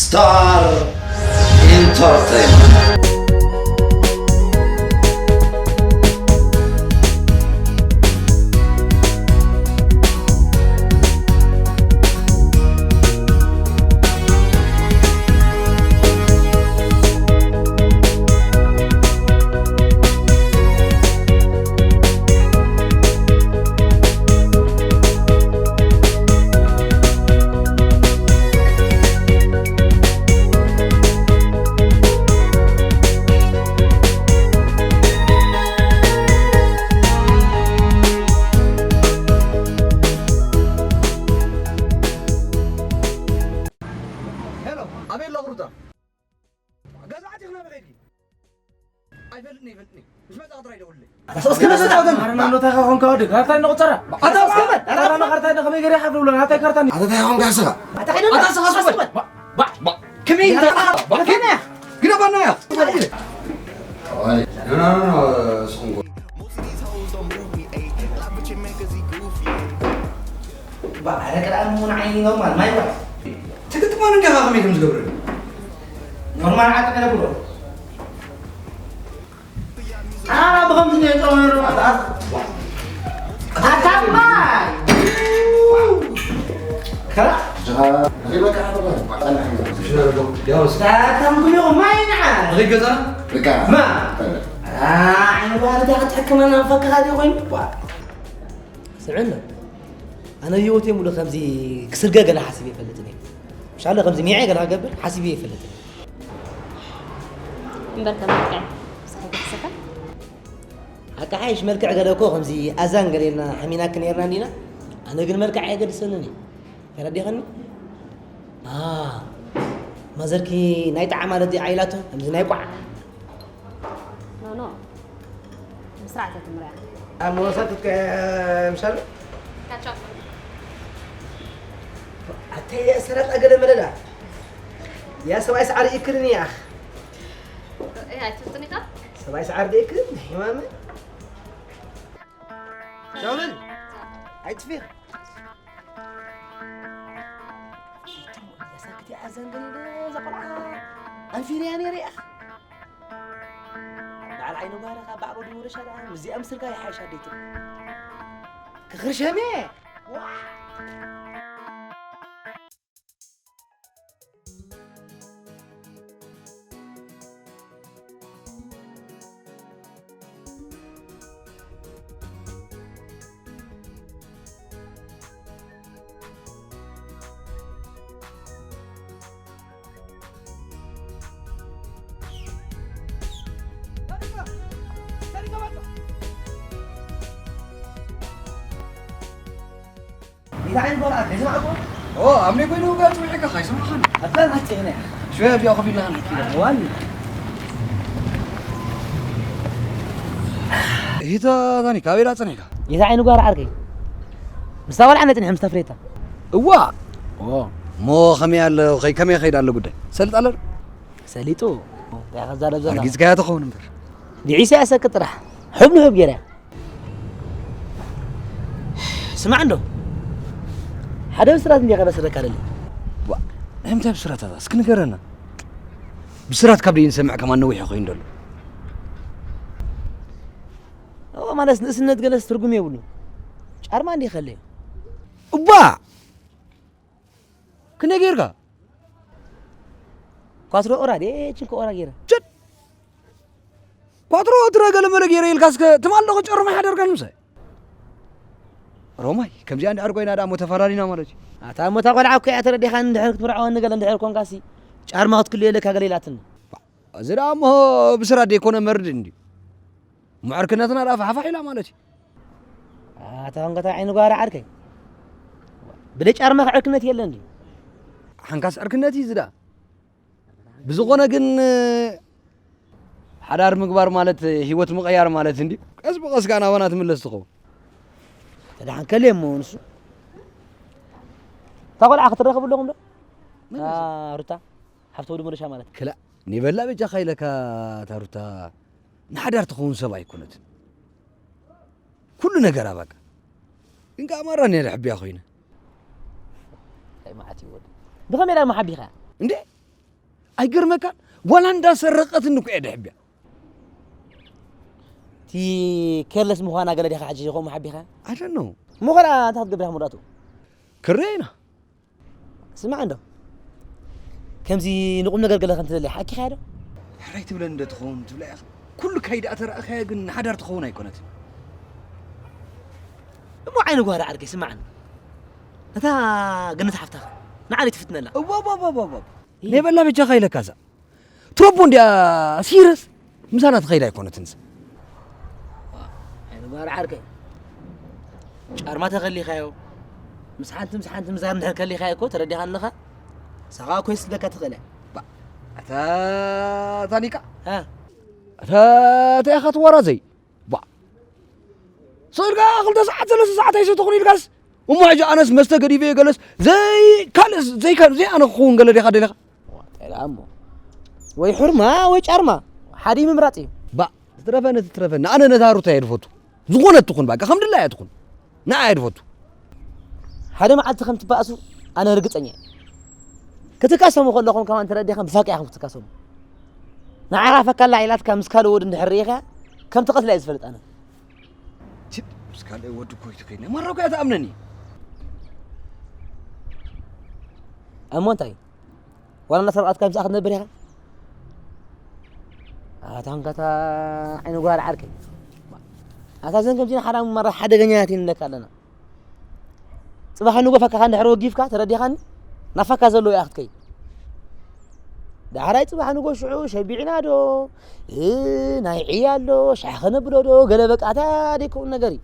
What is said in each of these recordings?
Star Entertainment. ሄሎ፣ ኣበይ ኣለኹ ሩታ? ገዛ ዓፂኽና በኸይድኪ? ኣይፈልጥን፣ ኣይፈልጥን። ምስ መጻ ጥራይ ደውልለይ። ኣታ ሰብስክራይብ ኣታ ተጻወተን። ኣረ ናኖ፣ እንታይ ኾንካ ወዲ? ካርታ ኢነ ቁጸራ። ኣታ ሰብስክራይብ። ኣረ ናኖ፣ ካርታ ኢነ ከመይ ገይረ ይሓፍር ብሎ? ናታይ ካርታ እኒ? ኣታ እንታይ ኾንካ ስኻ? ኣታ ኸይደ ኣታ ስኻ ስወድ። ባ፣ ባ፣ ባ። ከመይ ኢልካ? ባ፣ ባ፣ ከመይ? ግዳ ባና እያ። ኣይ፣ ኖ፣ ኖ፣ ኖ፣ ኖ፣ ስኹም ጎ- ባ፣ ኣረ ቀዳም ሆነ ዓይኒ ኖርማል ማይ ባ። ትግጥማን እንዲኻ ከመይ ከም ዝገብረኒ? ኖርማል ዓቀ ነብሎ። ኣታ ብኸምዚ ነይሩ ጸወሩ። ኣታ፣ ኣታ ማይ። ከላ። ኣታ ምጉዮ ማይ ንዓ። ንኸይድ ገዛና? በቃ። ማ? በቃ። ኣ፣ ዓይኒ ባህሪ ዳኣ ክትሕክመና ፈካኻ ዲዩ ኮይኑ? ዋ። ስምዕና፣ ኣነ ህይወተይ ሙሉ ከምዚ ክስርገ ገለ ሓሲበ ኣይፈልጥን እየ። ምሻለ ከምዚ ሚዐ ገለ ክገብር ሓሲበ ኣይፈልጥን። እምበር ከም መልክዕ ንስኻ ኣይገድሰካን? ሓቂ ሓይሽ መልክዕ ገለ እኮ ከምዚ ኣዛን ገለ ኢልና ሓሚናኪ ነይርና እንዲና። ኣነ ግን መልክዕ ኣየገድሰንን እዩ። ተረዲኸኒ? ኣ፣ ማዘርኪ ናይ ጣዓ ማለት ድያ ኢላቶ፣ ከምዚ ናይ ቋዕ። ኖ፣ ኖ። ብስርዓት እያ ትምርያ። ኣብ መወሰድ ትከ-፣ ምሻሉ? ካቻፕ። ኣተይ እያ ሰላጣ ገለ መለላ። ያ ሰብኣይ ሰዓሪ ይክልን እያ። እያ፣ ኣይትፍትን ኢኻ? ሰብኣይ ሰዓሪ ደይክልን፣ ናይ ሕማመ። ሻውል፣ ኣይትፊኽ። እዛ ሳክቲ ኣዘንገለ እዛ ቆልዓ ኣንፊርያ ነይረ እያ። በዓል ዓይኒ ጓራ ካብ በዓል ወዲ ወረሻ ደኣ ምስዚኣ ምስልካ ይሓይሽ ኣደይቱ። ክኽርሸም እየ። ዋ! ኢታ ዓይን ጓል ዓርከይ፣ ስማዕኮ? ኦ፣ ኣብ ናይ ኮይኑ ጋር ጽውዒ ኢኻ፣ ኣይሰማዕኻን? ኣታ ናት ጭህነ። ሽወያ ቢያ ኮፍ ኢልና ክንሕኪ። ዋኒ። እሂታ ዛኒ፣ ካበይ ዳ ጸኒሕካ? ኢታ ዓይን ጓል ዓርከይ። ምስታ ቆልዓ ነጽንሐ፣ ምስታ ፍሬታ። እዋ። ኦ። ሞ ከመይ ኣሎ፣ ኸይ-፣ ከመይ ይኸይድ ኣሎ ጉዳይ? ሰልጥ ኣሎ ዶ? ሰሊጡ። እንታይ ከዛረብ ዘሎ? ኣርጊጽካያ ትኸውን እምበር። ዲዒሳ እያ ሰክት ጥራሕ። ሕብ ንሕብ ገይራ እያ። ስማዕ እንዶ። ሓደ ብስራት እንዲኻ በስረካ ደሊ። ዋ፣ እንታይ ብስራት ኣታ? እስኪ ንገረና። ብስራት ካብ ደይ ንሰምዕ ከማን ነዊሕ ኮይኑ ደሎ። ኦ፣ ማለት ንእስነት ገለስ ትርጉም የብሉ። ጫርማ እንዲኻ ከለዮ። እባ! ክንደይ ጌርካ? ኳትሮ ኦራ ዴ፣ ችንኮ ኦራ ጌረ። ችድ! ኳትሮ ትረ ገለ መለ ጌረ ኢልካ እስከ ትማል ዶ ከጨርማ ሓደርካን ምሳይ? ሮማይ፣ ከምዚኣ እንድሕር ኮይና ደኣ እሞ ተፈላለና ማለት እዩ። ኣታ እሞ እታ ቆልዓ እኮ እያ ተረዲኻኒ እንድሕር ክትምርዓወኒ ገለ እንድሕር ኮንካሲ፣ ጫርማ ክትክልዮ ኣለካ ገለ ኢላትኒ። እዚ ደኣ እሞ ብስራት ደይኮነ መርድእ እንድዩ። እሞ ዕርክነትና ደኣ ፋሕፋሕ ኢላ ማለት እዩ። ኣታ ኸንከታ ዓይኒ ጓራ ዓርከይ። ብለይ ጫርማኽ ዕርክነት የለን ድዩ? ሓንካስ ዕርክነት እዩ እዚ ደኣ። ብዝኾነ ግን፣ ሓዳር ምግባር ማለት ህይወት ምቕያር ማለት እንድዩ። ቀስ ብቐስ ከኣ ናባና ትምለስ ትኸውን። ተደሓን ከልየ እሞ ንሱ። እታ ቆልዓ ክትረኸቡ ኣለኹም ዶ? መን እታ እዩ? ሩታ፣ ሓፍቲ ወዲ መረሻ ማለት። ክላእ፣ ኒበላ በጃኻ ኢለካ እታ ሩታ ንሓዳር ትኸውን ሰብ ኣይኮነትን። ኩሉ ነገራ በቃ። ግን ከኣ ማራ ነይረ ሕቢያ ኮይነ። እንታይ መዓት እዩ ወዲ? ብኸመይ ኢላ እሞ ሓቢኻ? እንዴ? ኣይገርመካን? ዋላ እንዳሰረቐትኒ እኮ እየ ድሕብያ። እቲ ኬርለስ ምዃና ገለ ዲኻ ሕጂ ከምኡ ሓቢኻ? I don't know። እሞ ኸላ እንታይ ክትገብር ኢኻ መወዳእትኡ? ክርእ ኢና። ስማዕ እንዶ፣ ከምዚ ንቁም ነገር ገለ ከም ትደሊ ሓቂ ኸያ ዶ? ሕራይ ትብለኒ እንዶ ትኸውን ትብላ ኢኻ። ኩሉ ካይዳ ተረኣኸያ ግን ሓዳር ትኸውን ኣይኮነትን። እሞ ዓይኒ ጓዳ ዓርከይ ስማዕኒ። እታ ገነት ሓፍታኻ ንዓለይ ትፍትነላ። እዋዋዋዋዋ። ናይ በላ በጃኻ ኢለካ እዛ ትረቦ እንዲያ ሲረስ ምሳና ትኸይድ ኣይኮነትንስ። ኣይንጓር ዓርከይ። ጫርማ ተኸሊኻዮ። ምስ ሓንቲ ምስ ሓንቲ ምዛር እንድሕር ከሊኻዮ እኮ ተረዲኻ ኣለኻ። ሳኻ እኮ ይስደካ ትኽእል እያ። ባ፣ ኣታ ታኒቃ። እ? ኣታ እንታይ ኢኻ ትወራዘይ? ባ፣ ስቕ ኢልካ ክልተ ሰዓት ሰለስተ ሰዓት ኣይሰተኹን ኢልካስ፣ እሞ ሕጂ ኣነስ መስተ ገዲፈ እየ ገለስ ዘይ ካልእ ዘይ ካልእ ዘይ ኣነ ክኸውን ገለ ዲኻ ደሊኻ? እንታይ ደኣ እሞ? ወይ ሑርማ ወይ ጫርማ፣ ሓደ ምምራጽ እዩ። ባ፣ ዝትረፈኒ ትትረፈኒ፣ ኣነ ነታ ሩታ እየ ዝፈቱ። ዝኾነት ትኹን፣ በቃ፣ ከም ድላያ ትኹን። ንዓ እየ ዝፈቱ። ሓደ መዓልቲ ከም ትባእሱ ኣነ ርግጸኛ እየ። ክትካሰሙ ከለኹም ከማን ተረዲኻም ብፋቂ ኢኹም ክትካሰሙ። ንዓኻ ፈካላ ኢላትካ ምስ ካልእ ወዲ እንድሕር ርኢኻ ከም ትቐትላ እየ ዝፈልጥ ኣነ። ችድ፣ ምስ ካልእ ወዲ እኮ እዩ ተኸይድና። ማራ እኮ እያ ትኣምነኒ። እሞ እንታይ? ዋላ እናሰረቓትካ ምሳኣ ክትነብር ኢኻ? ኣታ እንካታ ዓይኒ ጓል ዓርከይ። ኣታ ዘን ከምዚና ሓራም ማራ ሓደገኛታት ኢና ንብለካ ኣለና። ጽባሕ ንጎ ፈካኻ እንድሕር ወጊፍካ፣ ተረዲኻኒ? ናብ ፈካ ዘለዎ እያ ክትከይድ። ዳሕራይ ጽባሕ ንጎ ሽዑ ሸቢዕና ዶ? እ፣ ናይ ዕያ ኣሎ፣ ሻሂ ከነብሎ ዶ? ገለ በቃ፣ ኣታ ደይከውን ነገር እዩ።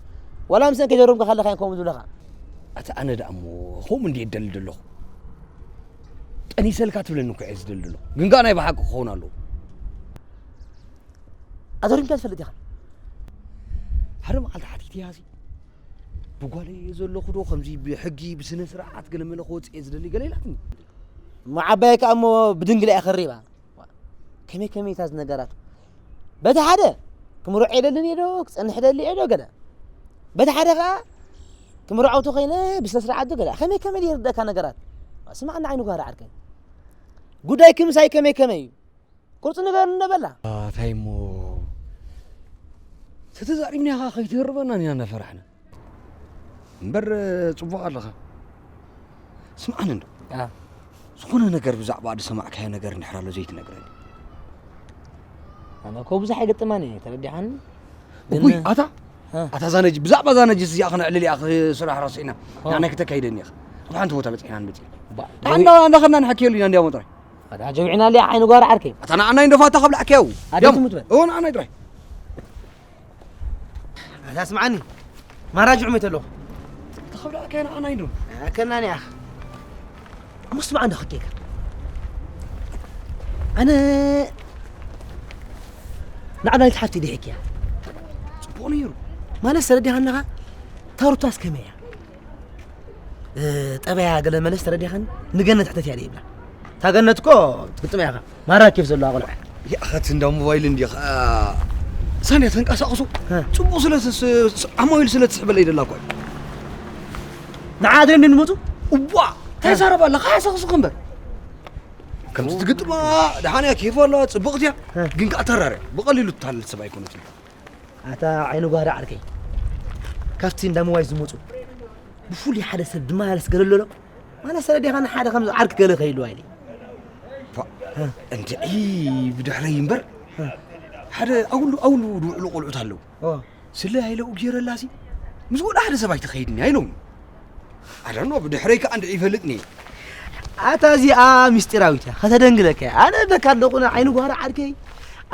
ዋላ ምሰን ከይደረምካ ከለኻ እዮም ከምኡ ዝብለኻ። ኣታ ኣነ ደኣ እሞ ከምኡ እንድየ እደሊ ዘለኹ። ጠኒሰልካ ትብለኒ እኮ እየ ዝደሊ ዘለኹ። ግን ከኣ ናይ ብሓቂ ክኸውን ኣለዎ። ኣደሪምካ ትፈልጥ ኢኻ? ሓደ መዓልቲ ሓቲተያሲ፣ ብጓለይ እየ ዘለኹ ዶ፣ ከምዚ ብሕጊ፣ ብስነ ስርዓት ገለ መለ ክወጽእ እየ ዝደሊ ገለ ኢላትኒ። እሞ ዓባይ ከኣ እሞ ብድንግላ እያ ኸሪባ። ከመይ ከመይ እታ ዝነገራት? በቲ ሓደ ክምርዖ የደልን እየ ዶ፣ ክጸንሕ ደሊ እየ ዶ ገለ። በቲ ሓደ ከኣ ክምርዖ ተኾይነ ብስነ ስርዓት ዶ ገለ። ከመይ ከመይ ድየ ይርደእካ ነገራት? ስማዕ እንዳ ዓይኒ ጓራ ዓርከይ። ጉዳይ ክምሳይ ከመይ ከመይ እዩ? ቁርጺ ንገር እንደ በላ። ኣታ እሞ ተተዛሪብና ኢኻ ከይትህርበና ኢና እናፈራሕና። እምበር ጽቡቕ ኣለኻ። ስምዓኒ እንዶ። ኣ። ዝኾነ ነገር ብዛዕባ ዝሰማዕካዮ ነገር እንድሕር ኣሎ ዘይትነግረኒ? ኣነ እኮ ብዙሕ ኣይገጥማን እየ፣ ተረዲኻኒ? ግን እውይ፣ ኣታ? እ። ኣታ እዛ ነጅ-፣ ብዛዕባ እዛ ነጅስ እዚኣ ክነዕልል እያ፣ ክ-፣ ስራሕ ረሲዕና። ኦ። ንዓና ክተካይደኒ ኢኻ። ኣብ ሓንቲ ቦታ በጺሕና ንበጺሕ። ባ-፣ ኣንዳ-፣ እንዳኸድና ንሓክየሉ ኢና እንዲያ ሞጥራይ። ኣታ ጀሚዕና ኣለያ ዓይኒ ጓር ዓርከይ። ኣታ ንዓና ኢንዶ ፋታ ከብላዕካዮ። ኣደ ያም። ትሙት በል። እዎ ንዓና ይጥራይ። ኣታ ስምዓኒ። ማራጅዕ መይተ ኣለኹ። ኣታ ከብላዕካዮ ንዓና ኢንዶ። ኣከናኒ ኣኽ። እሞ ስምዓ እንዶ ክኬካ። ኣነ ንዓዳይት ሓፍቲ ድሒክያ። ጽቡቕ ነይሩ። ማለት ተረዲኻኒ ኻ? ታሩታስ ከመይ እያ? እ፣ ጠበያ ገለ መለስ ተረዲኻኒ? ንገነት ሕተት እያ ይብላ። እታ ገነት እኮ ትግጥም እያ ኸ። ማራ ኬፍ ዘለዋ ቆልዓ። ይኣኸት እንዳ ሞባይል እንዲኻ። ሳንያ ተንቀሳቕሱ። ሀ። ጽቡቕ ስለ ስ-፣ ስ-፣ ዓማዊል ስለ ትስሕበለይ ደላ እኮ። ንዓ ድሬም ድንመጹ? እዋ፣ እንታይ ሀ። ዛረባ ኣለኻ? ሓሰኽስኽ እምበር። ከምዚ ትግጥማ ደሓን እያ፣ ኬፍ ኣለዋ፣ ጽብቕቲ እያ። ሀ። ግን ከኣ ተራርያ። ብቐሊሉ ትታለል ሰብ ኣይኮነትን። ኣታ ዓይኒ ጓዳ ዓርከይ። ካብቲ እንዳ ሞባይል ዝመጹ። ብፍሉይ ሓደ ሰብ ድማ ያለስ ገለ ኣሎ። ማለት ሰለ ዲኻ ንሓደ ከም ዓርኪ ገለ ከይህልዋ ኢለ። ፋ-፣ እ። እንድዒ ብድሕረይ እምበር፣ እ። ሓደ ኣውሉ፣ ኣውሉ ዝውዕሉ ቆልዑት ኣለዉ። ኦ። ስለ ኣይለኡ ጌረላሲ፣ ምስ ወደ ሓደ ሰብ ኣይትኸይድኒ ኣይሎም። ኣደኖ ብድሕረይ ከኣ እንድዒ ይፈልጥኒ። ኣታ እዚኣ ምስጢራዊት እያ፣ ከተደንግለካ እያ። ኣነ እብለካ ኣለኹ፣ ንዓይኒ ጓራ ዓርከይ፣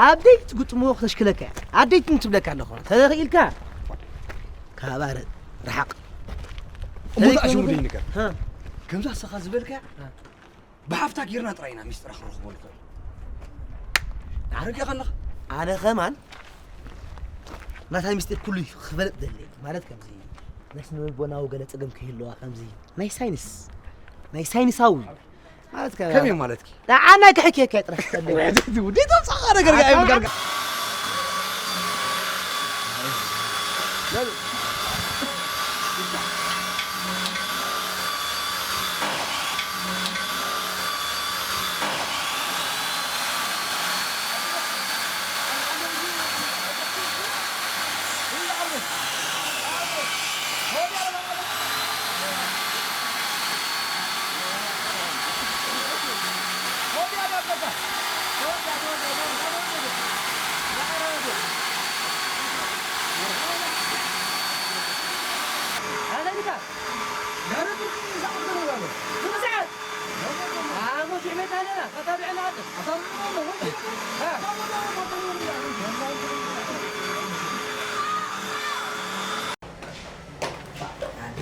ኣደይ ትግጥሞ ክተሽክለካ እያ። ኣደይ ትብለካ ኣለኹ፣ ተዘኽኢልካ፣ ካብ ኣረ ርሓቕ። እሞ ደኣ ሽሙ ዘይኮነ ዘይንገር። ሃ። ከምዛ ንስኻ ዝበልካያ፣ ሃ። ብሓፍታ ጌርና ጥራይ ኢና ሚስጥራ ክንረኽቦ ንኽእል። ኣረዲኻ ኣለኻ? ኣነ ኸማን ናታ ሚስጢር ኩሉ ክፈልጥ ደሊ። ማለት ከምዚ ናይ ስነ ልቦናዊ ገለ ጸገም ከይህልዋ ከምዚ ናይ ሳይንስ፣ ናይ ሳይንሳዊ ማለት ከ-፣ ከመይ ማለትኪ? ንዓና ክሕክየካ ጥራሕ ትፈልጥ። ውዴ ተምጻኻ ነገር ኣታ ጋር ጋር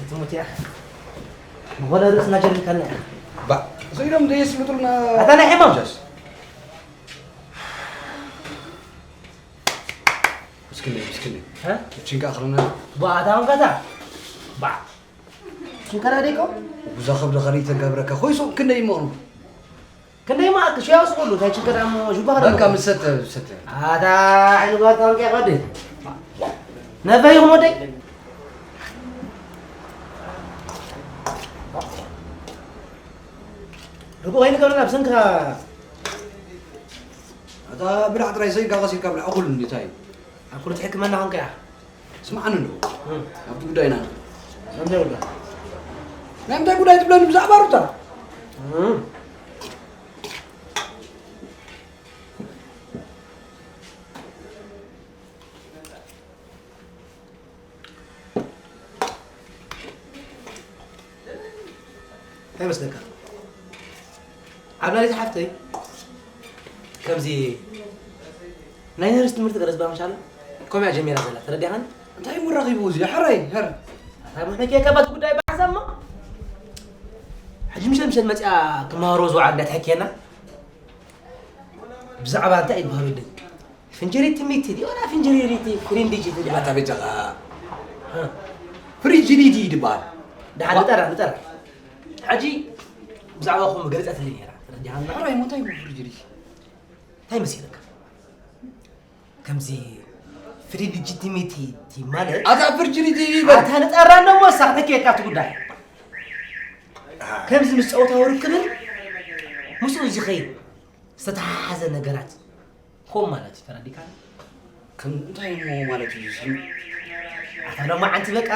ትሞት እያ። ዝኾነ ርእስና ጀሪርካና እያ። ባ፣ እዚኦም ደየስልጡልና። ኣታ ናይ ሕማም። ጃስ። ምስክነይ፣ ምስክነይ። እ? እቺን ከኣ ክለና። ባ፣ ኣታ ሆንካታ። ባ። ሽንከራ ደይኮ? ጉዛ ከብዲ ከሪተን ከብረካ ኮይሶም ክንደይ ይመቕሉ? ክንደይ ማእክ ሽያው ስቑሉ፣ እንታይ ችግር ኣሞ፣ ጅባህ በቃ ደሞ። ምሰተ፣ ምሰተ። ኣታ ዓይኒ ጓል ታንቂ ቀዲ። ነበይ ይኹም ወደይ። ርግኦ ይንገሩና፣ ብሰንካ። ኣታ ብላዕ ጥራይ ሰይንካ ቀሲልካ ብላዕ፣ እኹል እንዲ እንታይ? ኣብ ኩሉ ትሕክመና ኾንካ እያ። ስምዓኒ እንዶ። እም። ኣብቲ ጉዳይና ንኽ። ናይ ምንታይ ጉዳይ? ናይ ምንታይ ጉዳይ ትብለኒ ብዛዕባ ሩታ? እም። እንታይ ይመስለካ? ዓብላሊት ሓፍተይ ከምዚ ናይ ነርስ ትምህርቲ ገለ ዝባምሻለ ከምያ ጀሚራ ዘላ ተረዲኻኒ? እንታይ እሞ ረኺቡ እዚ? ሕራይ፣ ሕር። ኣታ ምሕመኪ የካባት ጉዳይ ብሓሳብ እሞ ሕጂ ምሸት ምሸት መፅያ ክመሃሮ ዝውዓል እንዳትሕኪየና ብዛዕባ እንታይ እዩ ዝበሃል ወደይ? ፍንጅሪቲ ሚቲ ድዩ? ወላ ፍንጅሪሪቲ ፍሪንዲጂ ትበሃል? ኣታ በጃኻ። እ። ፍሪጅዲቲ ይድበሃል። ደሓን ንጠራ፣ ንጠራ። ሕጂ ብዛዕባኹም ገለጸትለይ ነይራ። ተረዲኻና? ሕራይ እሞ እንታይ እዩ ፍሪጅዲቲ? እንታይ መሲልካ? ከምዚ ፍሪንዲጂቲ ሚቲ ማለት ኣታ ፍሪጅዲቲ ይበል። ኣታ ንጠራ እንዶ እሞ ሳዕ ተኬካ እቲ ጉዳይ። ከምዚ ምስ ጸወታዊ ርክብን ምስኡ ዝኸይድ ዝተተሓሓዘ ነገራት። ከምኡ ማለት እዩ፣ ተረዲእካኒ? ከም እንታይ እሞ ማለት እዩ እዚ? ኣታ ሎማዓንቲ በቃ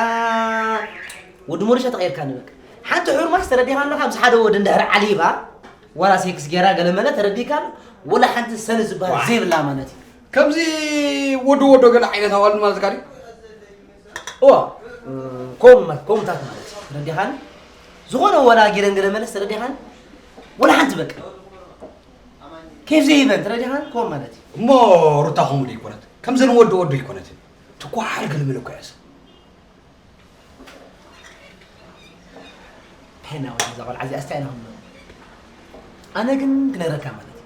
ወዲ ሞሪሻ ተቐይርካኒ በቃ። ሓንቲ ሕርማስ ተረዲእካ ኣለኻ፣ ምስ ሓደ ወዲ እንድሕር ዓሊባ፣ ዋላ ሴክስ ጌራ ገለ መለ ተረዲእካ ኣሎ፣ ወላ ሓንቲ ሰኒ ዝበሃል ዋይ። ዘይብላ ማለት እዩ። ከምዚ ወዲ ወዶ ገለ ዓይነት ኣዋልድ ማለትካ ድዩ? እዋ፣ እም፣ ኮም-፣ ኮምታት ማለት እዩ፣ ተረዲእካኒ? ዝኾነ ወላ ጌረን ገለ መለስ ተረዲእካኒ? ወላ ሓንቲ በቃ። ኬፍ ዘይበን ተረዲኻን ኮም ማለት እዩ። እሞ ሩታ ከምኡ ዶ ይኮነት? ከምዘን ወዲ ወዲ ይኮነትን። ትኳሓል ገለ መለ እኮ እያ እዛ። ፔና ወይ እዛ ቆልዓ እዚኣ እስታይ ኢና ክንብሎ። ኣነ ግን ክነግረካ ማለት እዩ።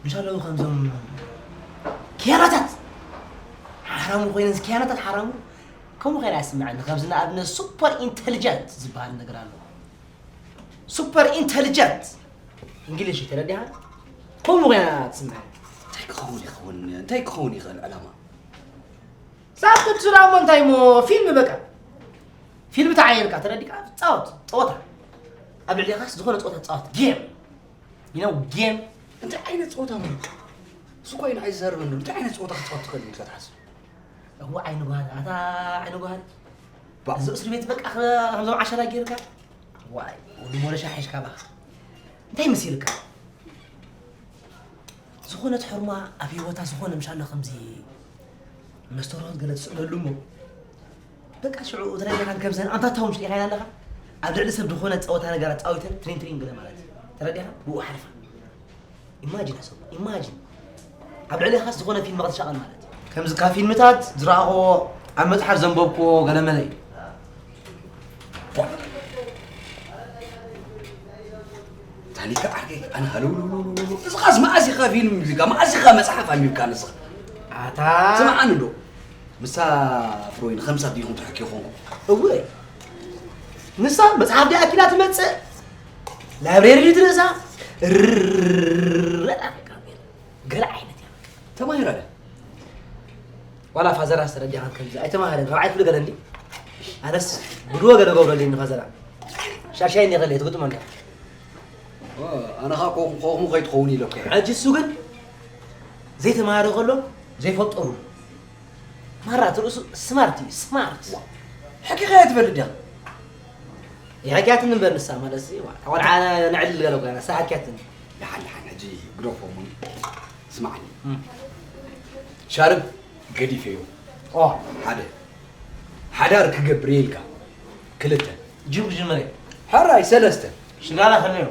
ምሻለው ከምዞም ክያናታት ሓራሙ ኮይነን ክያናታት ሓራሙ ከምኡ ኮይና ኣይስምዐኒ። ከምዚ ንኣብነት ሱፐር ኢንተሊጀንት ዝበሃል ነገር ኣሎ። ሱፐር ኢንተሊጀንት እንግሊሽ ተረዲኻ? ከምኡ ኮይና ትስምዐኒ። እንታይ ክኸውን ይኸውን? እንታይ ክኸውን ይኽእል ዕላማ? ሳብ ትስራ እሞ እንታይ እሞ ፊልም በቃ። ፊልም ተዓየርካ ተረዲካ ጻወት፣ ጸወታ። ኣብ ልዕሌኻስ ዝኾነ ጸወታ ጻወት፣ ጌም። You know game? እንታይ ዓይነት ጸወታ ማለት? እሱ እኮ እዩ ንዓይ ዝዛረበኒ ዘሎ። እንታይ ዓይነት ጸወታ ክትጻወት ትኽእል ኢልካ ትሓስብ? እዋ ዓይኒ ጓል፣ ኣታ ዓይኒ ጓል። ባ- እዚ እስሪ ቤት በቃ ከ-፣ ከምዞም ዓሸራ ጌርካ? ዋይ፣ ወዲ ሞለሻ ሒሽካ ባኻ። እንታይ መሲልካ? ዝኾነት ሕርማ ኣብ ህይወታ ዝኾነ ምሻሎ ከምዚ መስተርሆት ገለ ትስእነሉ እሞ፣ በቃ ሽዑ ተረዲኻን ከምዘን ኣንታታው ምሽ ኢኻ ኣለኻ። ኣብ ልዕሊ ሰብ ዝኾነ ጸወታ ነገር ኣጻዊተን ትሪን ትሪን ገለ ማለት እዩ። ተረዲኻ? ብኡ ሓልፋ። ኢማጂን ኣሰቡ፣ ኢማጂን። ኣብ ልዕሌኻስ ዝኾነ ፊልም ክትሸቐል ማለት እዩ። ከምዚ ካብ ፊልምታት ዝረኣኽዎ፣ ኣብ መጽሓፍ ዘንበብክዎ ገለ መለ እዩ። ታኒካ ዓርከይ፣ ኣነ ሃለውለውለውለው። እስኻስ መኣስ ኢኻ ፊልም ኣንቢብካ? መኣስ ኢኻ መጽሓፍ ኣንቢብካ ንስኻ? ኣታ። ስምዓኒ ዶ? ምሳ ፍሮይን ከምሳ ዲኹም ትሕኪ ኾንኩ። እወ። ንሳ መጽሓፍ ዲኣ ኣኪላ ትመጽእ? ላይብሬሪ ትርእሳ? ርርርርርር። ገለ ዓይነት እያ። ተማሂራ ድያ? ዋላ ፋዘራ ዝተረዲኻን ከምዚ ኣይተማሃረን፣ ራብዓይ ክፍሊ ገለ እንዲ? ኣነስ ብድወ ገለ ገብረለይ ንፋዘራ። ሻሻይ እንዲ ከለ ትግጥሞ እንዳ? ኦ፣ ኣነ ኸኣ ኮ-፣ ኮኹም ከይትኸውን ኢለ እኮ እየ። ሕጂ እሱ ግን ዘይተማሃረ ከሎ ዘይፈልጦ ሩ-፣ ማራ እቲ ርእሱ ስማርት እዩ፣ ስማርት። ዋ፣ ሓቂኻያ ትፈልጥ ዲኻ? ይሓቅያትኒ እምበር ንሳ ማለት እዚ፣ ዋ፣ እታ ቆልዓ ነዕልል ገለ እኮ እያ፣ ንሳ ሓቅያትኒ። ደሓን፣ ደሓን፣ ሕጂ ግደፎ እሞ ስማዕኒ። እም። ሻርብ ገዲፈዮ። ኦ። ሓደ። ሓዳር ክገብር እየ ኢልካ። ክልተ። ጅም ክጅምር እየ። ሕራይ ሰለስተ። ሽጋራ ከለዮ።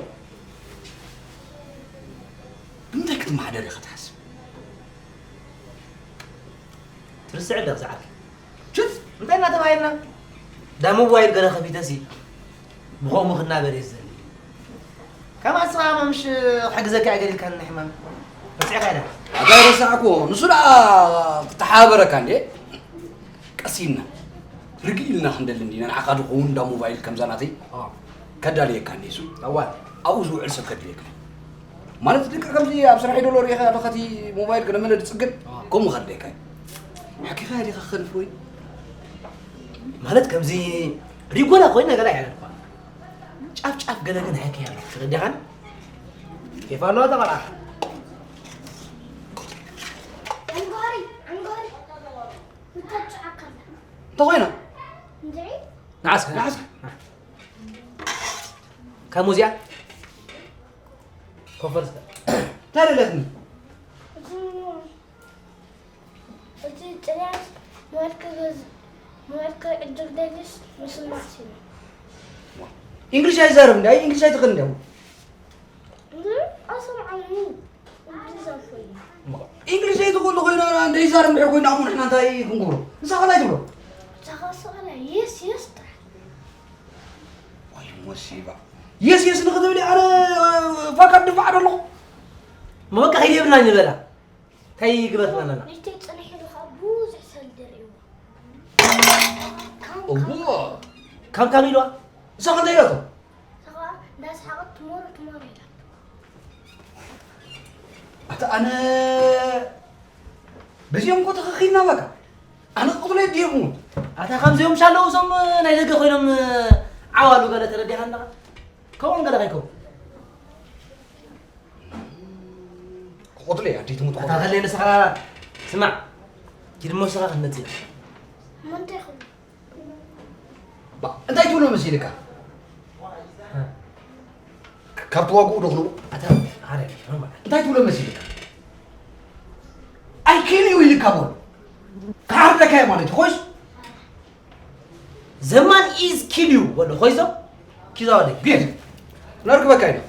ክመሓደር ኢኻ ትሓስብ? ትርስዕ ኣለኻ ዝዓርከይ። ሽት እንታይ እናተባሂልና? ዳ ሞባይል ገለ ከፊተሲ ብኸምኡ ክናበር እየ ዝደሊ። ከም ኣስኻ ምሽ ክሕግዘካ እየ ገለ ኢልካኒ ሕማም። ረሲዕካ ኢኻ። ኣታ ረሳዕኩ። ንሱ ደኣ ክተሓባበረካ እንዴ? ቀስ ኢልና ርግእ ኢልና ክንደሊ እንዲና። ንዓኻ ድኸውን እንዳ ሞባይል ከምዛ ናተይ ኣዋ። ከዳልየካ እንዴ እሱ? ኣዋ። ኣብኡ ዝውዕል ሰብ ከድልየካ። ማለት ልክዕ ከምዚ ኣብ ስራሕ ይደሎ ርኢኻ ኣለኻ እቲ ሞባይል ገለ መለ ዝጽግን? ኣዋ። ከምኡ ከድልየካ እዩ። ሓኪኻ ዲኻ ክኸንፍ ወይ? ማለት ከምዚ ሪጎላ ኮይና ገላ ይሓለልኳ። ጫፍ ጫፍ ገለ ግን ሃኪ ያለ። ተረዲኻን? ኬፍ ኣለዋ እታ ቆልዓ። ዓንጓሪ፣ ዓንጓሪ። ብታጭዓካ። እንተ ኮይና? እንድዒ? ንዓስካ፣ ንዓስካ። ካብ ሙዚያ? ኮፈርስካ። እንታይ ደለትኒ? እቲ እቲ ጽንያት ሞባይልካ ገዝ-፣ ሞባይልካ ዕድግ ደሊስ ምስማዕ ሲሉ። እንግሊሽ ኣይዛረብ እንዲ፣ ኣይ እንግሊሽ ኣይትኽእል እንዲ። እንግሊሽ ኣይትኽእል ኮይና፣ እንደ ይዛረብ እንድሕር ኮይና፣ ኣሞ ንሕና እንታይ ክንገብሮ? ንሳ ኸላይ ትብሎ። ንሳ ኸላይ፣ የስ፣ የስ ጥራሕ። ዋይ፣ ሞሲባ። የስ፣ የስ ንኽትብሊ ኣነ ፋካ ድፋዕ ዶ ኣለኹ? እሞ በቃ ኸይድ የብልና ንበላ። እንታይ ይግበትና ኣለና? ነቲ ጽንሕ ኢሉ ኸኣ ብዙሕ ሰልዲ ርእይዎ። እዎ። ካም ካም ኢልዋ? ንሳ ኸ እንታይ ኢላቶ? ንሳ ኸኣ እንዳሰሓቐት ትሞሮ ትሞሮ ኢላቶ። ኣታ ኣነ በዚኦም እኮ ተኸኺልና በቃ። ኣነ ክቕትሎ የድልየኩም። ኣታ ከምዚኦም ሻለው እዞም ናይ ደገ ኮይኖም ዓዋሉ ገለ ተረዲኻ ኣለኻ? ከምኦም ገለ ከይከውን። ክቐትሎ እየ፣ ኣዴ ትሙት ኣታ ክቐትሎ። ከለይ ንስኻ ስማዕ፣ ኪድ እሞ ንስኻ ክትመጽእ ኢኻ። እሞ እንታይ ይኸውን? ባ፣ እንታይ ትብሎ መሲልካ? እ። ካብ ተዋግኡ ዶ ክልኡ? ኣታ፣ ኣረ፣ ኖርማል። እንታይ ትብሎ መሲልካ? I kill you ኢልካ በሎ። ክሓርደካ እየ ማለት እዩ፣ ኮይስ? The man is kill you በሎ ኮይዞ ኪዛ ወደ ቤት ነርክበካ ኢና።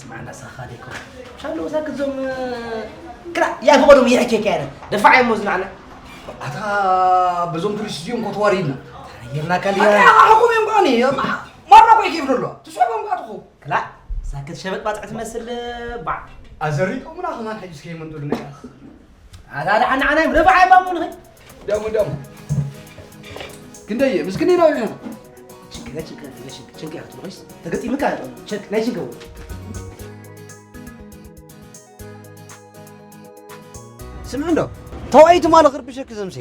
ስማዕና ሳኻ ዲኮ ሻሎ ሳክ ዞም ክራ ያ ፈቀዶም ይሕኬካ ያረ ደፋዕ እሞ ዝናዕና ኣታ በዞም ቱሪስት እዮም ኮተዋሪድና ይርና ካል ኣታ ሓኩም እዮም ቃኒ ማራ ኮይ ኬፍ ደሎ ትስዕቦም ቃ ትኹ ክላ ሳክት ሸበጥ ባጽዕ ትመስል ባዕ ኣዘሪጦምና ከማን ሕጅ እስከ ይመንጡልና ኣታ ደሓን ንዓና እዮም ደፋዕ እሞ ንኸ ደሞ ደሞ ክንደይ ምስክን ኢና ኢልና ችግር ችግር ችግር ችግር ችግር ችግር ተገጢምካ ቸክ ናይ ችግር ስምዕ እንዶ ተዋይ ትማሊ ክርብሸክ ዘምሴ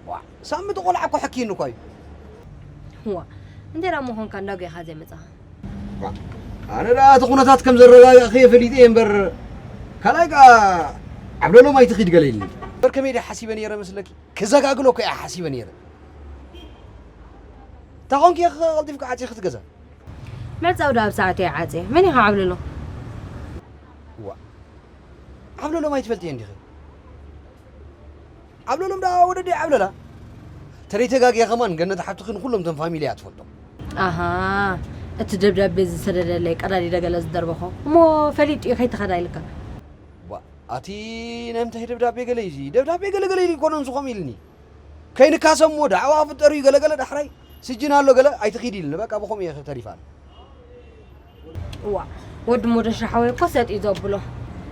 ዋ ሳሚ ተቆልዓ እኮ ሕኪኒ እኮ እዩ ዋ እንዴ ዳሞ ኾንካ እንዳጎኻ ዘይመጻኻ ኣነ ደኣ እቲ ኩነታት ከም ዘረጋጋእኽየ ፈሊጠ እየ እምበር ካልኣይ ከኣ ዓብለሎም ኣይትኺድ ገለ ኢልኒ እምበር ከመይ ድየ ሓሲበ ነይረ መስለኪ ክዘጋግሎ እኮ እየ ሓሲበ ነይረ እንታይ ኾንኪ ኢኺ ቀልጢፍኪ ዓፂኺ እቲ ገዛ መዕጸዊ ደኣ ኣብ ሰዓት እየ ዓፅየ መን ኢኻ ዓብለሎም ዓብለሎም ኣይትፈልጥዮ እንዲኺ ዓብለሎም ደኣ ወደዲ ዓብለላ ተደይ ተጋግየ ከማን ገነት ሓብትኺ ንኩሎም ቶም ፋሚሊ እያ ትፈልጦም ኣሃ እቲ ደብዳቤ ዝሰደደለይ ቀዳዲደ ገለ ዝደርበኾ እሞ ፈሊጡ እዩ ከይተኸዳ ኢልካ ኣቲ ናይ ምንታይ ደብዳቤ ገለ እዩ ደብዳቤ ገለ ገለ ኢሉ ይኮነን ዝኾም ኢልኒ ከይንካሰ እሞ ዳዕዋ ፍጠር እዩ ገለ ገለ ዳሕራይ ስጅን ኣሎ ገለ ኣይትኺድ ኢልኒ በቃ ብኸምኡ እየ ተሪፋ እዋ ወዲ ሞደሻ ሓወይ እኮ ሰጥ እዩ ዘብሎ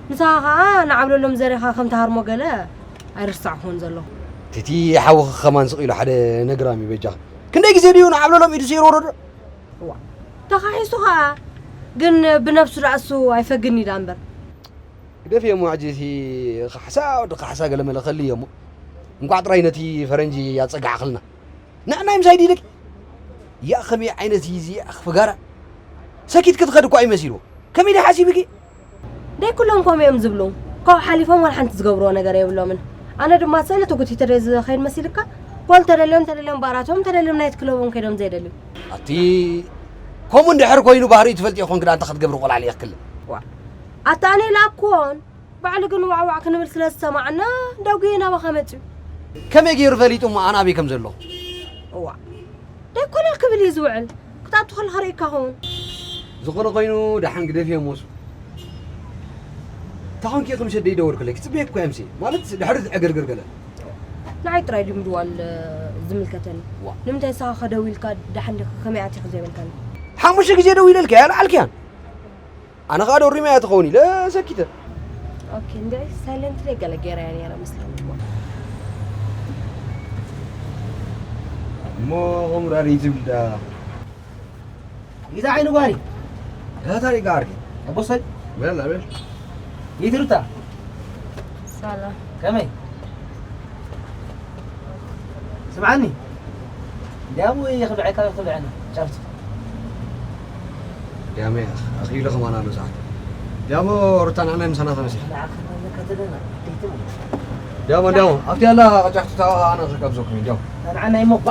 ንስኻ ኸዓ ንዓብለሎም ዘሪኻ ከም ትሃርሞ ገለ ኣይርሳዕኩዎን ዘለኹ ትቲ ሓውኺ ኸማን ስቕ ኢሉ ሓደ ነግራም እዩ በጃኺ ክንደይ ግዜ ድዩ ንዓብለሎም ኢዱ ዘይወረዶ እዋ ተኻሒሱ ኸዓ ግን ብነብሱ ደኣ እሱ ኣይፈግን እዩ ደኣ እምበር ግደፍዮ እሞ ሕጂ እቲ ካሕሳ ወዲ ካሕሳ ገለ መለ ከልዮ እሞ እንቋዕ ጥራይ ነቲ ፈረንጂ ኣጸጋዕኽልና ንዕናይ ምሳይ ድኢልኪ ያእ ከመይ ዓይነት እዩ እዚ ያእ ክፍጋራ ሰኪት ክትኸድ እኳ እዩ መሲልዎ ከመይ ድዩ ሓሲብኪ ደይ ኩሎም ከምኡ እዮም ዝብሉ ካብኡ ሓሊፎም ዋላ ሓንቲ ዝገብርዎ ነገር የብሎምን ኣነ ድማ ስእሊ ተጎቲተ ዶ ዝኸይድ መሲልካ ጓል ተደልዮም ተደልዮም ባራቶም ተደልዮም ናይቲ ክለቦም ከይዶም ዘይደልዩ ኣቲ ከምኡ እንድሕር ኮይኑ ባህሪኡ ትፈልጥዮ ኮንክ ዳኣ እንታይ ክትገብሪ ቆልዓ ልኢኽክለ ኣታ ኣነ ኢላኩዎን ባዕሉ ግን ዋዕዋዕ ክንብል ስለ ዝሰማዕና ደጉየ ናባኻ መፅዩ ከመይ ገይሩ ፈሊጡ እሞ ኣነ ኣበይ ከም ዘለኹ እዋ ደይኮነ ክብል እዩ ዝውዕል ክትኣቱ ከለኻ ርእካ ኸውን ዝኾነ ኮይኑ ደሓን ግደፍዮ ሞሱ ታኾንኪ ከም ሸደይ ደወልኩለይ ክጽበየክ እኮ እየ ምሲ። ማለት ድሕሪ ዕግርግር ገለ። ንዓይ ጥራይ ድዩ ምድዋል ዝምልከተኒ? ዋ። ንምንታይ ንስኻ ከደው ኢልካ ደሓን ዲኻ ከመይ ኣቲኻ ዘይበልካኒ? ሓሙሽተ ግዜ ደው ኢለልካ እያ ኣልዓልክያን። ኣነ ኸኣ ዶሪመያ ትኸውን ኢለ ሰኪተ። ኦኬ፣ እንድዒ ሳይለንት ላይ ገለ ገይረያ ነይረ መስለኒ። እሞ ኹምራሪ ትብል ዳ ይዛ ዓይኒ ጓሪ ያታ ሪጋ ዓርኪ ኣቦሰይ በል በል ይትርታ ሰላም። ከመይ ስምዓኒ እንዲያሞ ይኽብዐካ ይኽብዐና ጫፍቲ ዲያሞ ኣኺሉ ከማን ኣሎ ሰዓት ዲያሞ ሩታ ንዓና ምሳና ተመሲል ንዓኻ ከተለና ደይትም ዲያሞ ዲያሞ ኣብቲ ያላ ጫፍቲ ኣነ ክጋብዘኩም ዲያሞ ንዓና ይሞባ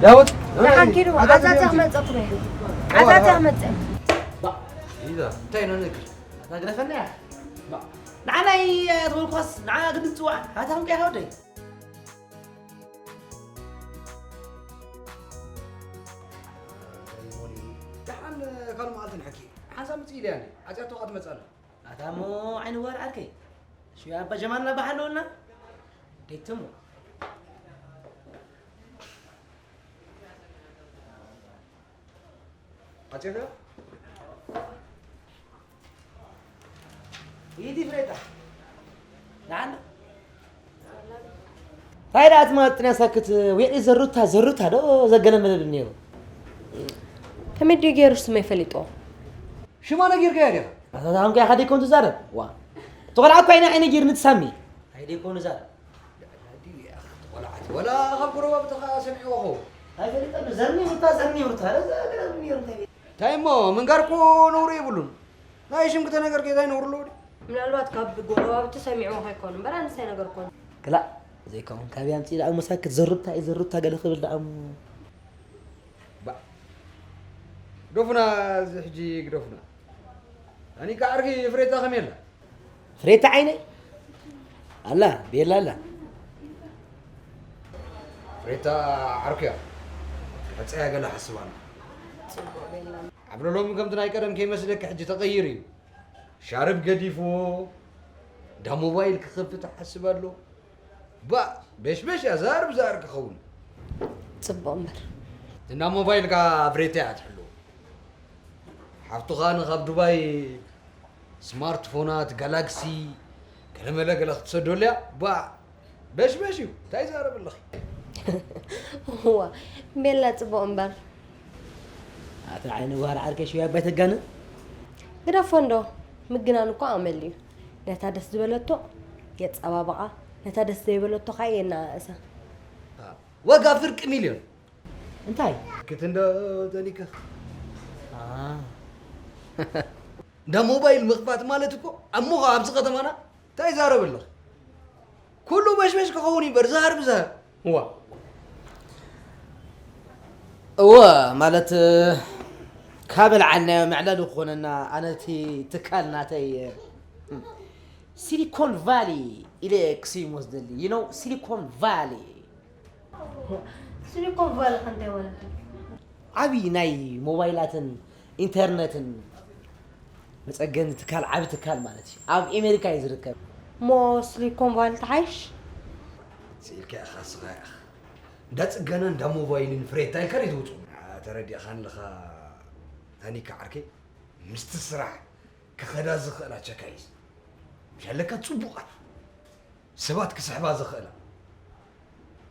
ዲያሞ ንሓንኪዱ ዓዛት ክመፀኩም እየ። ዓዛት ክመፀ ኢዛ እንታይ ነው ንግር ኣታግረፈና ያ ንዓና ተበልኳስ ንዓ ግድን ፅዋዕ ኣታ ምቀያ ወደይ ደሓን ካልእ መዓልቲ ንሕኪ ሓንሳብ ምፅእ ኢለያ ዓፅያቶ ካ ትመፅእ ኣላ ኣታ እሞ ዓይኒ ጓል ዓርከይ ሽያ ኣባ ጀማልና ባሕ ኣለውና ደይትሞ ዓፅያቶ ይዲ ፍሬታ ንዓና እንታይ ደኣ ትማጥንያ ሳክት ዊዒ ዘሩታ ዘሩታ ዶ ዘገለ መለድ ነይሩ ከመይ ድዩ ገይሩ ስመይ ፈሊጥዎ? ሽማ ነጊርካያ ዲኻ ኣታታምካ ኢኻ ደይኮን ትዛረብ ዋ ተቆልዓ እኳ ዓይነ ዓይነ ጌርኒ ትሳሚ ኣይደይኮን ዛረብ ቆልዓት ወላ ካብ ጎረባብትኻ ሰሚዕዎ ኸው ኣይፈሊጠሉ ዘርኒ ሩታ ዘርኒ ሩታ ዘገለ ነይሩ እንታይ እንታይ እሞ ምንጋር እኮ ነውሪ የብሉን ናይ ሽምክተ ነገር ጌታ ይነውሩ ኣለዎ ድዩ ምናልባት ካብ ጎረባብቲ ሰሚዕዎ ከይኮኑ እምበር ኣንሳይ ነገር ኮኑ። ክላእ ዘይከውን ካብያ ኣምፂእ ደኣ መሳክት ዘሩታ እዩ ዘሩታ ገለ ክብል ደኣ እሞ ባ ግደፉና እዚ ሕጂ ግደፉና ኣኒካ ዓርኪ ፍሬታ ከመይ ኣላ ፍሬታ ዓይነይ ኣላ ቤላ ኣላ ፍሬታ ዓርኩያ ዕፀያ ገለ ሓስብ ኣሎ ዓብለሎም ከምቲ ናይ ቀደም ከይመስለኪ ሕጂ ተቐይሩ እዩ ሻርብ ገዲፍዎ እንዳ ሞባይል ክኸፍት ሓስብ ኣሎ ባእ በሽበሽ እያ ዛር ብዛር ክኸውን ፅቡቕ እምበር እንዳ ሞባይል ካ ፍሬታ እያ ትሕልዎ ሓፍቱኻ ንኻብ ዱባይ ስማርትፎናት ጋላክሲ ገለመለ ገለ ክትሰደሉ እያ ባ በሽበሽ እዩ እንታይ ይዛረብ ኣለኺ ዋ ቤላ ፅቡቕ እምበር ኣቲ ዓይኒ ጓር ዓርከ ሽውያ ኣባይ ተጋንን ግደፎ እንዶ ምግናን እኮ ኣመል እዩ ነታ ደስ ዝበለቶ የፀባበቓ ነታ ደስ ዘይበለቶ ከዓ የናእሳ ዋጋ ፍርቂ ሚልዮን እንታይ ክትንዶ ተኒከ እንዳ ሞባይል ምኽፋት ማለት እኮ ኣሞኻ ኣብዚ ከተማና እንታይ ይዛረብ ኣለኽ ኩሉ በሽበሽ ክኸውን ይበር ዛር ብዛር ዋ እወ ማለት ካብ ልዓልናዮ መዕለሊ ክኾነና ኣነቲ ትካል ናተይ ሲሊኮን ቫሊ ኢለ ክስይሞ ዝደሊ you know ሲሊኮን ቫሊ ሲሊኮን ቫሊ ከንታይ ማለት እዩ ዓብዪ ናይ ሞባይላትን ኢንተርነትን መፀገኒ ትካል ዓብዪ ትካል ማለት እዩ ኣብ ኤሜሪካ እዩ ዝርከብ እሞ ሲሊኮን ቫሊ ተሓይሽ ስኢልካ ኢኻ ስኻ ኢኻ እንዳ ፅገና እንዳ ሞባይልን ፍሬታ ኢልካ ዶ ትውፅኡ ተረዲእኻ ኣለኻ ታኒካ ዓርከይ ምስቲ ስራሕ ክኸዳ ዝኽእላ ቸካይስ ምሻለካ ፅቡቓት ሰባት ክስሕባ ዝኽእላ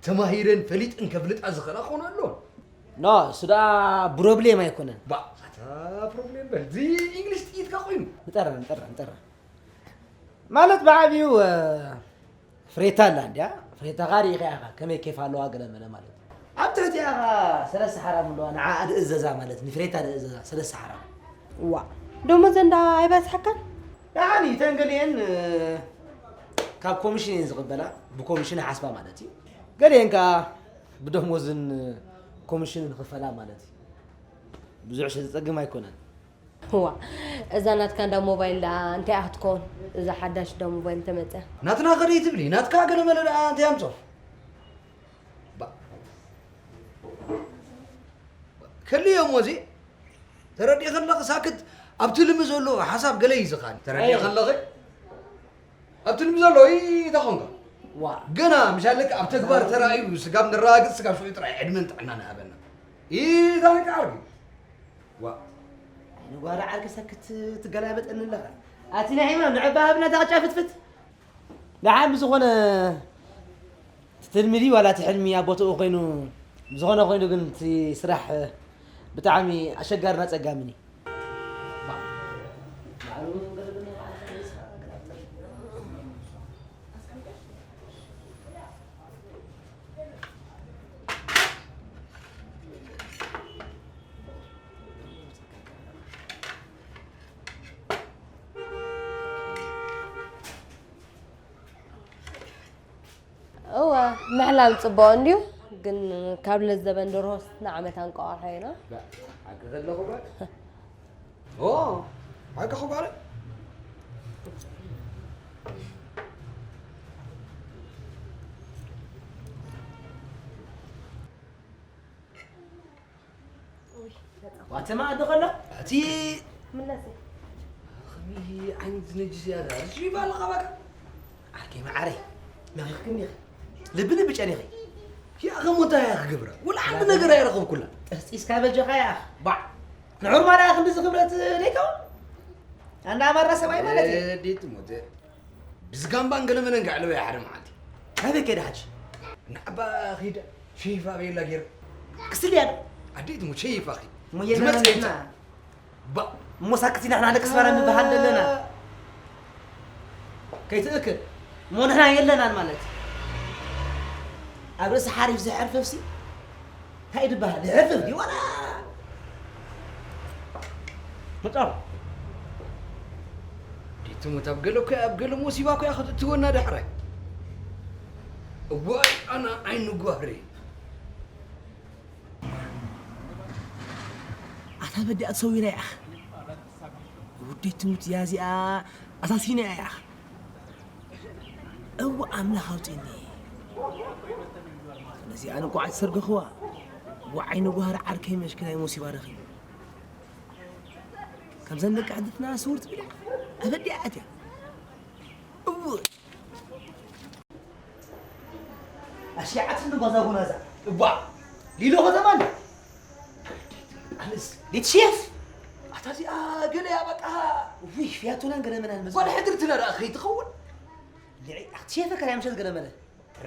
ተማሂረን ፈሊጠን ከፍልጣ ዝኽእላ ክኾና ኣለዎን ኖ እሱ ደኣ ብሮብሌም ኣይኮነን ባ ኣታ ፕሮብሌም በል እዚ ኢንግሊሽ ጥይትካ ኮይኑ ንጠራ ንጠራ ንጠራ ማለት ብዓብዩ ፍሬታ ኣላ እንዲያ ፍሬታ ኻሪ ኢኻ ኢኻ ከመይ ኬፍ ኣለዋ ገለ መለ ማለት ኣብ ትሕቲ ኢኻ ሰለስተ ሓራም ኣለዋ ንዓ ድእዘዛ ማለት ንፍሬታ ድእዘዛ ሰለስተ ሓራም ዋ ደሞዘ እንዳ ኣይበዝሐካን ደሓኒ እተን ገሊአን ካብ ኮሚሽን እየን ዝቕበላ ብኮሚሽን ሓስባ ማለት እዩ ገሊአን ከዓ ብደሞዝን ኮሚሽንን ክፈላ ማለት እዩ ብዙሕ ዘፀግም ኣይኮነን ዋ እዛ ናትካ እንዳ ሞባይል ደኣ እንታይ ክትከውን እዛ ሓዳሽ እንዳ ሞባይል ተመፀ ናትና ከደይ ትብሊ ናትካ ገለ መለ ደኣ እንታይ ኣምፅኦ ከልዮ እሞ እዚ ተረዲእ ከለኺ ሳክት ኣብቲ ልሚ ዘሎ ሓሳብ ገለ እዩ ዝኻኒ ተረዲእ ከለኺ ኣብ ትልሚ ዘሎ ኢታ ኾንካ ዋ ገና ምሻለክ ኣብ ተግባር ተራእዩ ስጋብ ንረጋግጽ ስጋብ ሽዑ ጥራይ ዕድመን ጥዕናን ይሃበና። ኢታ ነካ ዓርኪ ዋ ንጓዳ ዓርኪ ሰክት ትገላበጠኒ ኣለኻ። ኣቲ ናይ ሕማም ንዕባ ሃብና እታ ቅጫ ፍትፍት። ደሓን ብዝኾነ እቲ ትልሚ ድዩ ዋላ እቲ ሕልሚ ኣብ ቦትኡ ኮይኑ ብዝኾነ ኮይኑ ግን እቲ ስራሕ ብጣዕሚ ኣሸጋርን ኣጸጋምን እዩ። እወ ምሕላም ጽቡቕ እንድዩ፣ ግን ካብ ለዘበን ደርሆስ ንዓመት ኣንቋቑሖ ኢና። ሓቂ ከለኹ ጓል ኦ ሓቂ ጓል ዋተማ ኣዶ ከሎ እቲ ምለሲ ከመይ ዓይነት ነጅስ እያ እዛ ሽባ ኣለኻ ባካ ዓርከይ መዓረይ መኺኽክኒ ኢኺ ልቢ ልቢ ጨኒኺ ያ ከሞታ እያ ክገብራ ወላ ሓንቲ ነገር ኣይረኸብኩላ ጠስጢስካ በጃኻ እያ ባዕ ንዑር ማርያ ክንዲ ዝኽብረት ደይከውን ኣንዳ ኣማራ ሰብኣይ ማለት እዩ ዲት ሞተ ብዝጋምባን ገለመለን ከዕልበያ ሓደ መዓልቲ። ኣበይ ከይዳ ሕጂ? ንዓባ ኺዳ ሸይፋ ኣበየላ ገይረ። ክስልያ ዶ? ኣደይ ትሙት ሸይፋ ኺ። እሞ የለና ዝመጽእ ንሕና። የብሳ። ባ እሞ ሳክት ኢና ንሕና ደቂ ኣስመራ ንበሃል ዘለና። ከይትእክል። እሞ ንሕና የለናን ማለት። ኣብ ርእሲ ሓሪፍ ዝሕርፈፍሲ እንታይ ድበሃል? ዝሕርፍፍ ድዩ ዋላ? ምጻው። ዲትሙት ኣብ ገለ እኮ ኣብ ገለ ሞሲባ እኮ እያ ክትእትወና ዳሕራይ። እዋይ ኣነ ዓይኒ ጓህሪ። ኣታ በዲኣ ተሰዊራ እያ። ውዴት ትሙት እያ እዚኣ ኣሳሲና እያ። እወ ኣምላኽ ኣውፅኒ። ነዚኣ ንቋዕ ዝሰርገኽዋ ወዓይ ንጓህሪ ዓርከይ መሽኪናይ ሞሲባ ረኺቡ። ከምዘን ደቂ ዓድትና ስውር ትብል ኣበዲኣ ኣትያ። እወ ኣሽዓት ንጓዛ ጉናዛ እባ ሊሎ ከተማ እንዲ ኣነስ ሊትሽየፍ ኣታ እዚኣ ገለ እያ በቃ ውይ ፍያቶናን ገለመናን መዝ ጓል ሕድርትና ደኣ ከይትኸውን ልዒ ኣኽትሸፈ ከላይ ምሸት ገለመለ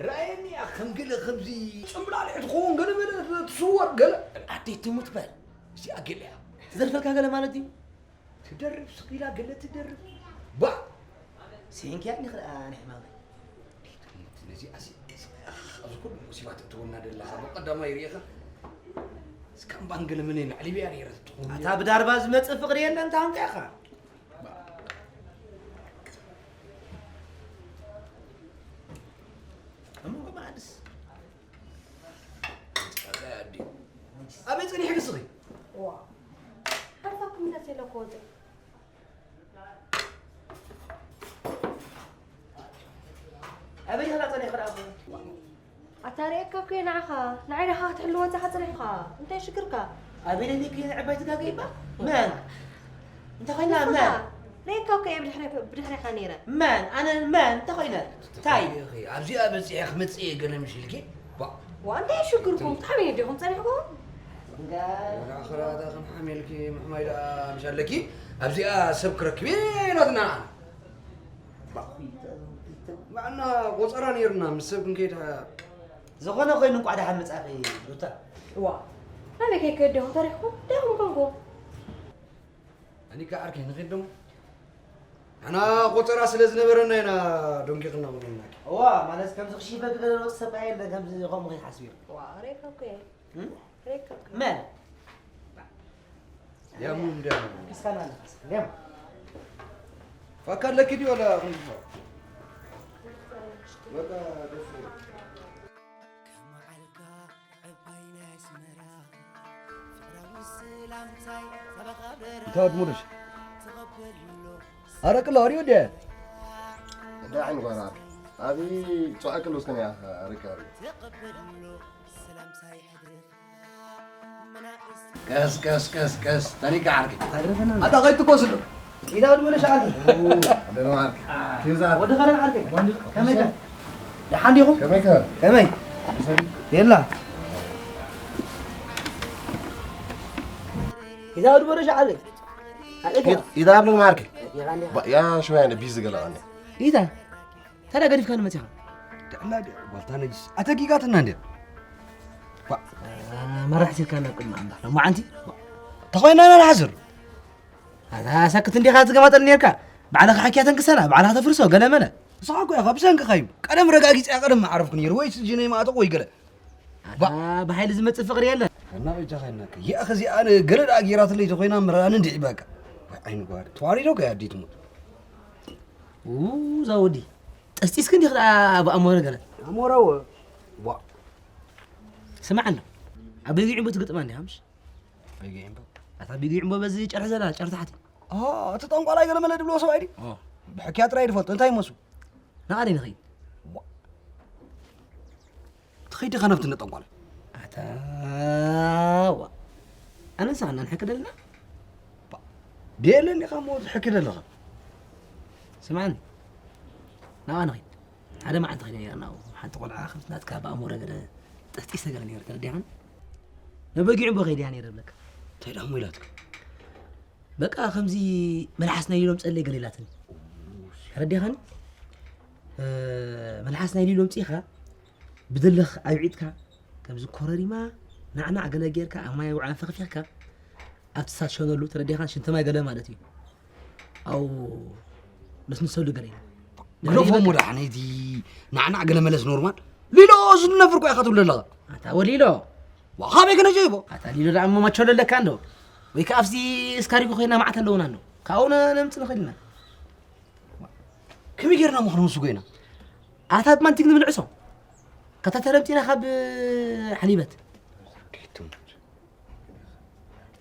ራየኒ እያ ከም ገለ ከምዚ ጽምብላልዒ ትኸውን ገለመለ ትስወር ገለ ኣደይ ትሙት በል እዚኣ ገለ እያ ትዘርፈልካ ገለ ማለት እዩ ትደርብ ስቕ ኢላ ገለ ትደርብ ባ ሲንክያ ኒ ክልኣ ናይ ሕማመይ ነዚኣ ኣብዚ ኩሉ ሙሲባ ተእትወና ደለኻ ብቐዳማይ ርእኻ እስካም ባንገለ መነ ናዕሊብያ ነይረ ትኸውን ኣታ ብዳርባ ዝመጽእ ፍቕሪ የለን ታንካ ኢኻ እሞ ከማዕድስ ኣበይ ጸኒሕኪ ስኺ ሓንሳብ ክምለስ ኢለ እኮ ወፂ ኣበይ ዲኻ ጸኒሕካ ደኣ ኣታ ርእየካ እኮ እየ ንዓኻ ንዓይ ዲኻ ክትሕልወ ዛኻ ጸኒሕካ እንታይ ሽግርካ ኣበይ ደሊክ እየ ንዕባይ ትጋገ ይባ መን እንታይ ኮይና መን ርእየካ እኮ እየ ብድሕሬ- ብድሕሬኻ ነይረ መን ኣነ መን እንታይ ኮይነ እንታይ ኣብዚኣ በፂሐ ክመፅእ እየ ገለ ምሽ ኢልኪ ዋ እንታይ ሽግርኩም ከመይ ዲኹም ጸኒሕኩም ኣኽራታ ክንሓምየልኪ ምሕማይ ደኣ ምሽ ኣለኪ ኣብዚኣ ሰብ ክረክብ እየ ኢላትና ንዓና ቆፀራ ነይርና ምስ ሰብ ክንከይድ ዝኾነ ኮይኑ እንቋዕ ደሓን መፃእኺ ሩታ ዋ ናበይ ከይከድኹም ተሪኽኩም ደኹም ኮንኩም ኣኒካ ዓርከይ ንኸይድ ደሞ ንሕና ቆፀራ ስለ ዝነበረና ኢና ዶንጊቕና ምንናኪ እዋ ማለት ከምዚ ክሽፈ ክገለወጥ ሰብ የለን ከምዚ ከምኡ ከይሓስብ እዩ ዋ ሬካ እኮ እየ ሬካ እኮ እየ መን ያሙ እንዲያሙ እስካና ለካስ እንዲያም ፋካ ኣለኪ ድዩ ወላ ክንድፋ በቃ ደስ ይላል። እንተ ወድ ሙሉሽ ኣረቅሎ ኣሪኡ ደ ዳዕን ጓራ ኣቢ ጨዋቅሎ እስከ ያኸ ኣረቃሪ ቀስ ቀስ ቀስ ቀስ ተሪካ ዓርኪ ኣታ ከይትኮስሎ ኢዛ ወዲ መለሽ ዓርከይ። ደህና ዋልክ። ኬዛ። ወዲ ኸረን ዓርከይ። ከመይ ከ? ደሓን ዲኹም? ከመይ ከ? ከመይ? የላ። ኢዛ ወዲ መለሽ ዓርከይ። ኢዛ ብሎ ዓርከይ። ያ ሽወያ እንደ ቢዚ ገለ ኣነ። ኢዛ። ታዲያ ገዲፍካኒ መጺኻ? ጥዕና ድያ? ጓልታ ነጅስ። ኣተጊጋትና እንድያ። ዋ። መራሕ ሲልካ ናብ ቅድሚ ኣምላኽ። ሎማዓንቲ? ተኾይና ኢና ንሓስር። ኣታ ሰክት እንዲኻ ትገማጠል ነርካ። ባዕልኻ ሓኪያ ተንክሰና፣ ባዕልኻ ተፍርሶ፣ ገለ መለ። ንስኻ እኮ ኢኻ ብሰንክኻ እዩ። ቀደም ረጋጊጸያ ቀደም ምዓረፍኩ ነይሩ። ወይስ ጅነይ ማእተቑ ወይ ገለ። ኣታ ብሓይሊ ዝመጽእ ፍቕሪ የለን። እና በጃኻ ይናከ። ያ ኸዚ ኣነ ገለ ደኣ ጌራትለይ ተኾይና ምራን እንድዒ በቃ። ወይ ዓይኒ ጓሪ። ተዋሪዶ ከ ኣዲት ሞት። ው፣ እዛ ወዲ። ጠስጢስክ እንዲኽ ደኣ ብኣሞረ ገለ። ኣሞረ ወ-፣ ዋ። ስማዕ ኣሎ። ኣብ ቢጊ ዕምቦ ትግጥማ እንዲኻ ምሽ? ቢጊ ዕምቦ? ኣታ ቢጊ ዕምቦ በዚ ጨርሒ ዘላ፣ ጨርሒ ታሕቲ። ኦ፣ እቲ ጠንቋላይ ገለ መለ ድብሎ ሰብኣይ ድዩ? ኦ። ብሕክያ ጥራይ ድፈልጦ፣ እንታይ ይመስሉ? ናኣደ ንኸይድ። ዋ። ትኸይድ ዲኻ ናብቲ ነጠንቋል? ኣታ ዋ። ኣነ ንስኻ ኢና ንሕክድ ኣለና? ባ-፣ ደየለን ኢኻ እሞ ትሕክድ ኣለኻ? ስምዓኒ። ናብኣ ንኸይድ። ሓደ መዓልቲ ኸይደ ነይረ ናብኡ። ሓንቲ ቆልዓ ከምቲ ናትካ ብኣእምሮ ገለ ጠስጢሰ ገለ ነይረ ተረዲኻኒ? ነበጊዑ እምቦ ከይደ እያ ነይረ እብለካ። እንታይ ደኣ እሞ ኢላትካ? በቃ ከምዚ መልሓስ ናይ ሊሎም ጸለይ ገለ ኢላትኒ። ተረዲኻኒ? እ፣ መልሓስ ናይ ሊሎም ጽኢኻ ብደለኽ ኣብዒጥካ ከምዚ ኮረሪማ ናዕናዕ ገለ ጌርካ ኣብ ማይ ውዓን ፈኽፊኽካ ኣብቲ ሳት ሸነሉ ተረዲኻን ሽንቲ ማይ ገለ ማለት እዩ። ኣው ነስንሰሉ ገለ ኢላ። ግደፎ እሞ ደሓን ነቲ ናዕናዕ ገለ መለስ ኖርማል። ሊሎ ዝነፍር እኮ ኢኻ ትብሎ ኣለኻ። ኣታ ወሊሎ። ዋ፣ ካበይ ከነጀይቦ? ኣታ ሊሎ ደኣ እሞ ማቸሎ ኣለካ እንዶ? ወይ ከኣ ኣብዚ እስካሪጎ ኮይና መዓት ኣለውና እንዶ? ካብኡ ነ-፣ ነምጽእ ንኽእል ኢና። ከመይ ጌርና ምኽንምሱ ኮይና? ኣታ ብማንቲግ ንብልዕሶ። ካታ ተረምጢና ካብ ሓሊበት።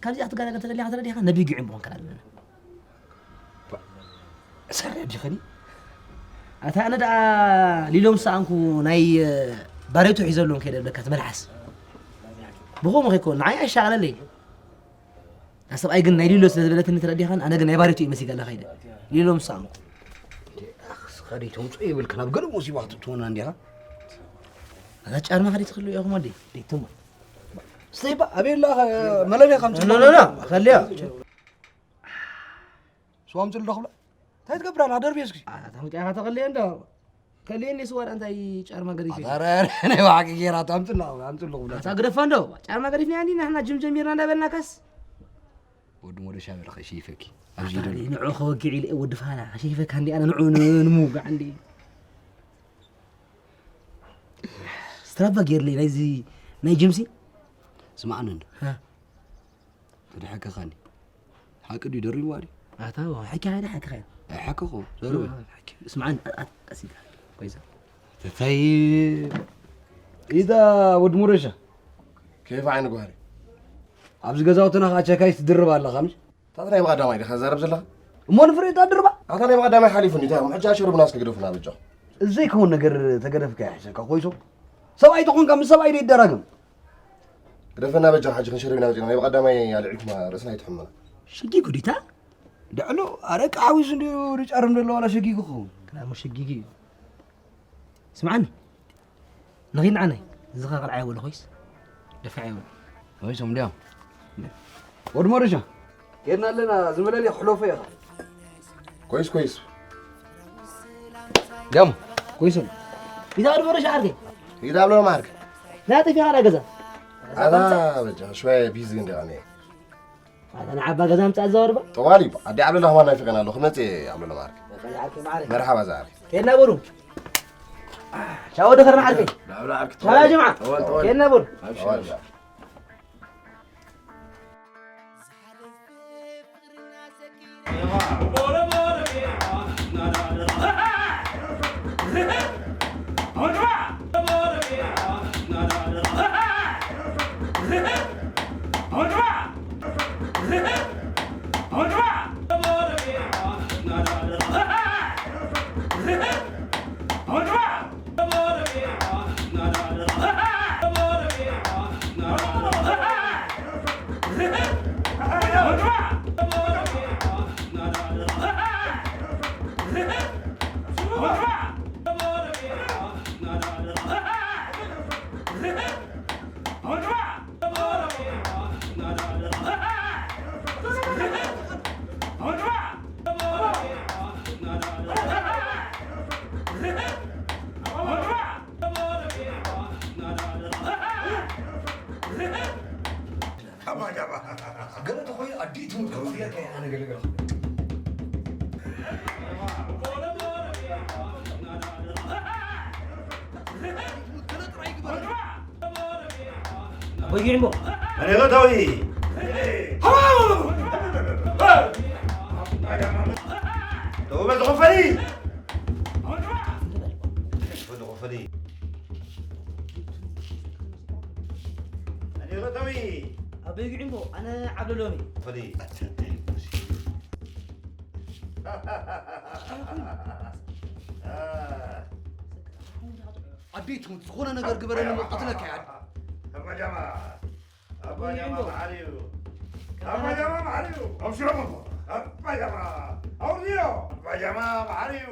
ካብዚኣ ክትጋላገል ተደሊኻ ተረዲኻ ነቢጊዑ ምኾን ከላል ብለና። ሰረ ዲኸኒ? ኣታ ኣነ ደኣ ሊሎም ሰኣንኩ ናይ ባሬቱ ሒዘሎም ከይደ ብለካ ትመልሓስ። ብኸምኡ ከይኮን ንዓይ ኣይሻቐለለይ። እታ ሰብኣይ ግን ናይ ሊሎ ስለ ዝበለትኒ ተረዲኻን ኣነ ግን ናይ ባሬቱ እዩ መሲጋላ ከይደ። ሊሎም ሰኣንኩ። ኣኽስ ኸዲ ተምጽኦ ይብልካ ናብ ገለ ሙሲባ ክትእትወና እንዲኻ። ኣታ ጫርማ ኸዲ ትኽሉ ኢኹም ወዲ። ደይትሞ። ስተይባ ኣቤላ መለቤ ከም ኖ፣ ኖ፣ ኖ፣ ኖ፣ ኸልዮ። ስዋ ኣምጽእ ዶ ክብላ? እንታይ ትገብር ኣላ? ደርቢ እስኪ። ኣታ ሙጫኻ ተቐልየ እንዶ። ከልየኒ ስዋ ዳኣ እንታይ ጫርማ ገዲፍ እዩ? ኣታ ረ-፣ ረ-፣ ናይ ብሓቂ ጌራ ኣምጽላ፣ ኣምጽሉ ክብላ። ኣታ ግደፋ እንዶ። ጫርማ ገዲፍና እንዲ ንሕና ጅም ጀሚርና እንዳበልናካስ። ወዲ ሞደሻ በለ ኸይሽይፈኪ። ኣብዚ ኣታ ይደሉ። ንዑ ከወግዕ ኢለ ወዲ ፋና። ኸይሽይፈካ እንዲ ኣነ ንዑ ን-፣ ንምውጋዕ እንዲ። ስትራባ ጌርለይ ናይዚ ናይ ጅምሲ። ስምዓኒ እንዶ። ሃ። ተደሓከኻኒ። ሓቂ ድዩ ደሪብዋ ድዩ? ኣታ ሓቂ ሃይዳ ሓቂ ሃይዳ። ኣይ ሓቂ እኮ፣ ዘረበ። ስምዓኒ፣ ኣ-፣ ኣ-፣ ቀስ ኢልካ። ኮይዛ። ተታይ ኢዛ ወድ ሙረሻ። ከይፍ ዓይኒ ጓህሪ? ኣብዚ ገዛውትና ኸዓ ቸካይ ትድርብ ኣለኻ፣ ምሽ? እታ ናይ ብቐዳማይ ዲኻ ትዛረብ ዘለኻ? እሞ ንፍሬታ ድርባ? ኣታ ናይ ብቐዳማይ ሓሊፉኒ፣ እንታይ ኢኹም? ሕጂ ኣሸሩብና እስኪ ግደፉና በጃኹም። ዘይከውን ነገር ተገደፍካ ይሕሸካ፣ ኮይሶ። ሰብኣይ ተኾንካ ምስ ሰብኣይ ዶ ይደራገም? ግደፈና በጃ፣ ሕጂ ክንሸርብ ኢና መጺና። ናይ ብቐዳማይ ኣልዒልኩማ ርእስና ኣይትሕመና። ሽጊጉ ዲታ? ደዕሎ፣ ኣረ፣ ቃዊሱ እንድዩ ርጫርም ደሎ ዋላ ሽጊጉ ክኸውን። ክላሞ ሽጊጉ እዩ። ስምዓኒ፣ ንኺድ ንዓናይ፣ እዚ ኸ ቐልዓ ይበሎ ኮይስ? ደፋዕ ይበሎ። ኮይሶም እንድዮም። ወድ ሞሪሻ፣ ኬድና ኣለና፣ ዝመለል ይሕለፎ ኢኻ። ኮይስ፣ ኮይስ። ጋሞ። ኮይሶም። ኢዛ ወድ ሞሪሻ ዓርከይ። ኢዛ ብሎ ማርክ። ናይ ኣጠፊኻ ናይ ገዛ። ኣዛ በጃ፣ ሽወያ ቢዚ እንደ ኣነ። ኣታ ንዓባ ገዛ ምጻእ ዘወርባ? ጠዋሊ፣ ኣዲ ዓብለላ ኸማን ናፊቐና ኣሎ። ክመጽእ እየ ዓብለላ ማርክ። በቃ፣ ዓርከይ ማዕረይ። መርሓባ ዝዓርከይ። ኬድና በሉ። ቻው ደኸርና ዓርከይ። ቻው ያ ጀምዓ። ጠዋል፣ ጠዋል። ኬድና በሉ። ኣብሽር፣ ጠዋል። ኣብሽር። ገለ ተኾይኑ ኣዲኡ ትሙት ከብስለካ እየ ኣነ ገለ ገለ። ኣቦይ ጊዕምቦ። መን ኢኻ እታዊ? ተው በል ዝኸፈሊ። ዝኸፈሊ። መን ኢኻ እታዊ? ኣቦይ ጊዕምቦ፣ ኣነ ዓብደሎም እየ። ዝኸፈሊ። ኣዴ ትሙት፣ ዝኾነ ነገር ግበረኒ፣ እሞ ቀትለካ እየ። ኣባ ጃማ፣ ኣባ ጃማ መዓር እዩ። ኣባ ጃማ መዓር እዩ። ኣብሽር ኣባ። ኣባ ጃማ፣ ኣውርድዮ። ኣባ ጃማ መዓር እዩ።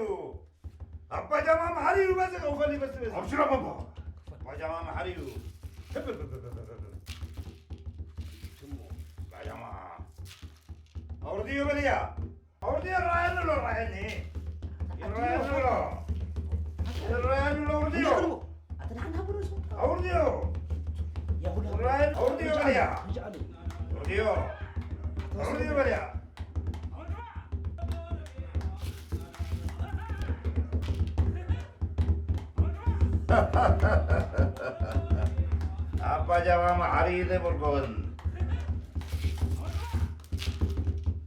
ኣባ ጃማ መዓር እዩ። በዚ ቀውፈሊ፣ በዚ፣ በዚ። ኣብሽር ኣባ። ኣባ ጃማ መዓር እዩ። ኣባ ጃማ፣ ኣውርድዮ በልያ። ኣውርድዮ፣ ይረኣየኒ ኣሎ፣ ይረኣየኒ። ይረኣየኒ ኣሎ። ይረኣየኒ ኣሎ፣ ኣውርድዮ። ኣውርድዮ። ይረኣየኒ፣ ኣውርድዮ በልያ። ኣውርድዮ። ኣውርድዮ በልያ። ኣባ ጃማ መዓሪ ዘይበልኮን።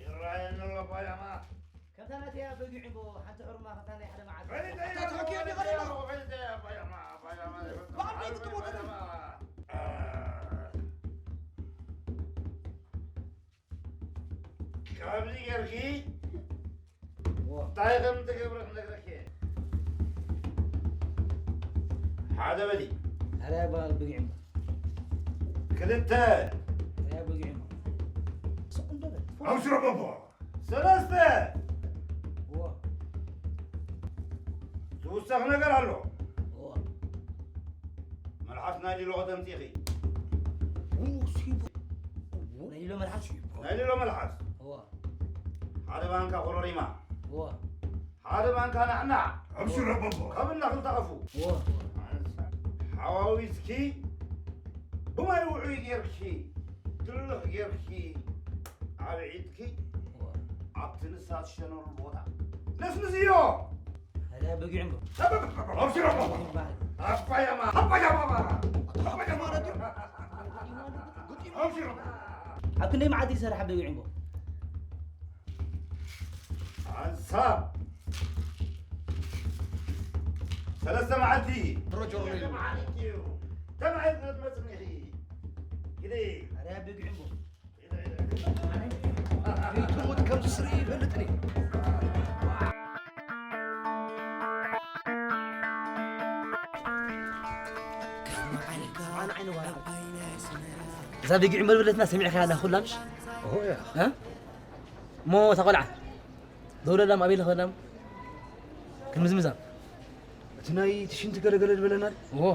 ይረኣየኒ ኣሎ ኣባ ጃማ። ከምታ ናተይ ኣበጊዕ እምቦ ሓንቲ ሕሩማ ከምታ ናይ ሓደ መዓልቲ። ፈሊጠ እየ፣ ኣታ ትሕኪ ፈሊጠ እየ፣ ፈሊጠ እየ፣ ኣባ ጃማ፣ ኣባ ጃማ፣ በዓል ቤት ትሞት። ካብዚ ጌርኪ ዋ። እንታይ ከም ትገብሪ ክነግረኪ እየ። ሓደ በሊ። ኣረ በዓል በጊዕ እምቦ። ክልተ። ኣረ በጊዕ እምቦ። ስቕ እንዶ በል። ኣብሽር ኣቦ። ሰለስተ። ዋ። ዝውሰኽ ነገር ኣሎ። ዋ። መልሓስ ናይ ሊሎ ከተምፂኺ። ኡ፣ ሲቡ። ናይ ሊሎ መልሓስ? ናይ ሊሎ መልሓስ። ዋ። ሓደ ማንካ ኮረሪማ። ዋ። ሓደ ማንካ ናዕናዕ። ኣብሽር ኣቦ። ካብ እና ክልተ ኣፉ። ዋ። ሓዋዊስኪ ብማይ ውዑይ ጌርኪ፣ ድልኽ ጌርኪ፣ ኣብ ዒድኪ፣ ዋ። ኣብቲ ንሳ ትሸነሉ ቦታ ነስንስዮ። ኣረ በጊዕ እምቦ። ኣብሽር ኣቦ። ኣባ ጃማ፣ ኣባ ጃማ፣ ኣባ ጃማ። ኣብሽር ኣቦ። ኣብ ክንደይ መዓልቲ ይሰርሕ በጊዕ እምቦ? ሓንሳብ ሰለስተ መዓልቲ። ሮጀሮ ሰለስተ መዓልቲ እዩ። ተባሂልኪ ክትመጽእ እኒኺ። ግዲ። ኣረ በጊዕ እምቦ። ከይትሙት ከም ዝስርኢ ይፈልጥኒ። እዛ በጊዕ እምቦ ዝበለትና ሰሚዕካያ ኣላ ኩላ ምሽ? እሆ እያ። እ? እሞ እታ ቆልዓ ደውለላ፣ ኣበይ ኣለኻ በላ። ክንምዝምዛ። እቲ ናይ ትሽንቲ ገለገለ ዝበለና ድዩ? እዎ።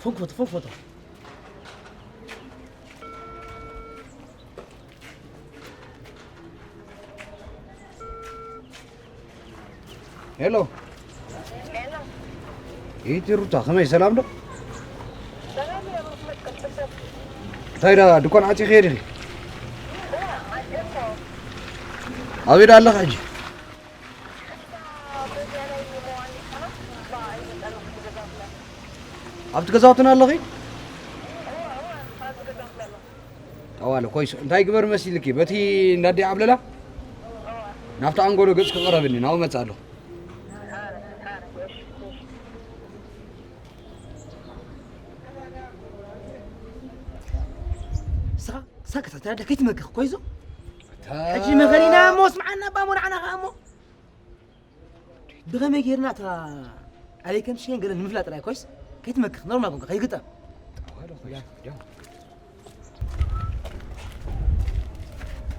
ፎንክ ፎቶ፣ ፎንክ ፎቶ። ሄሎ። ሄሎ። ኢቲ ሩታ፣ ከመይ ሰላም ዶ? ሰላም እየ፣ ሩት መቀል ተሰብ። እንታይ ዳ ድኳን ዓፂኺ ዲኺ? እዋ፣ ዓፂየ እኮ። ኣበይ ዳ ኣለኻ ሕጂ? ሕጂ በዚያ ናይ መዋኒ ሰዓት፣ ባ፣ ኣይመጣለኹ፣ ገዛትና። ኣብቲ ገዛውትና ኣለኺ? እዋ፣ እዋ፣ ኣብዚ ገዛትና ኣለኹ። ጠዋለ ኮይሶ፣ እንታይ ግበር መሲልኪ? በቲ እንዳዲ ዓብለላ ናብቲ ኣንጎሎ ገጽ ክቕረብኒ፣ ናብኡ መጽእ ኣለኹ። ንስኻ፣ ንስኻ ክታተል ኣለ፣ ከይትመክኽ ኮይዞ። እታ ሕጂ መኸሪና እሞ፣ ስምዓና እባ እሞ፣ ንዓና ኸኣ እሞ። ብኸመይ ጌርና እታ ኣበይ ከም ትሽየን ገለ ንምፍላጥ ጥራይ ኮይስ፣ ከይትመክኽ፣ ኖርማል ኮንካ፣ ከይግጠም።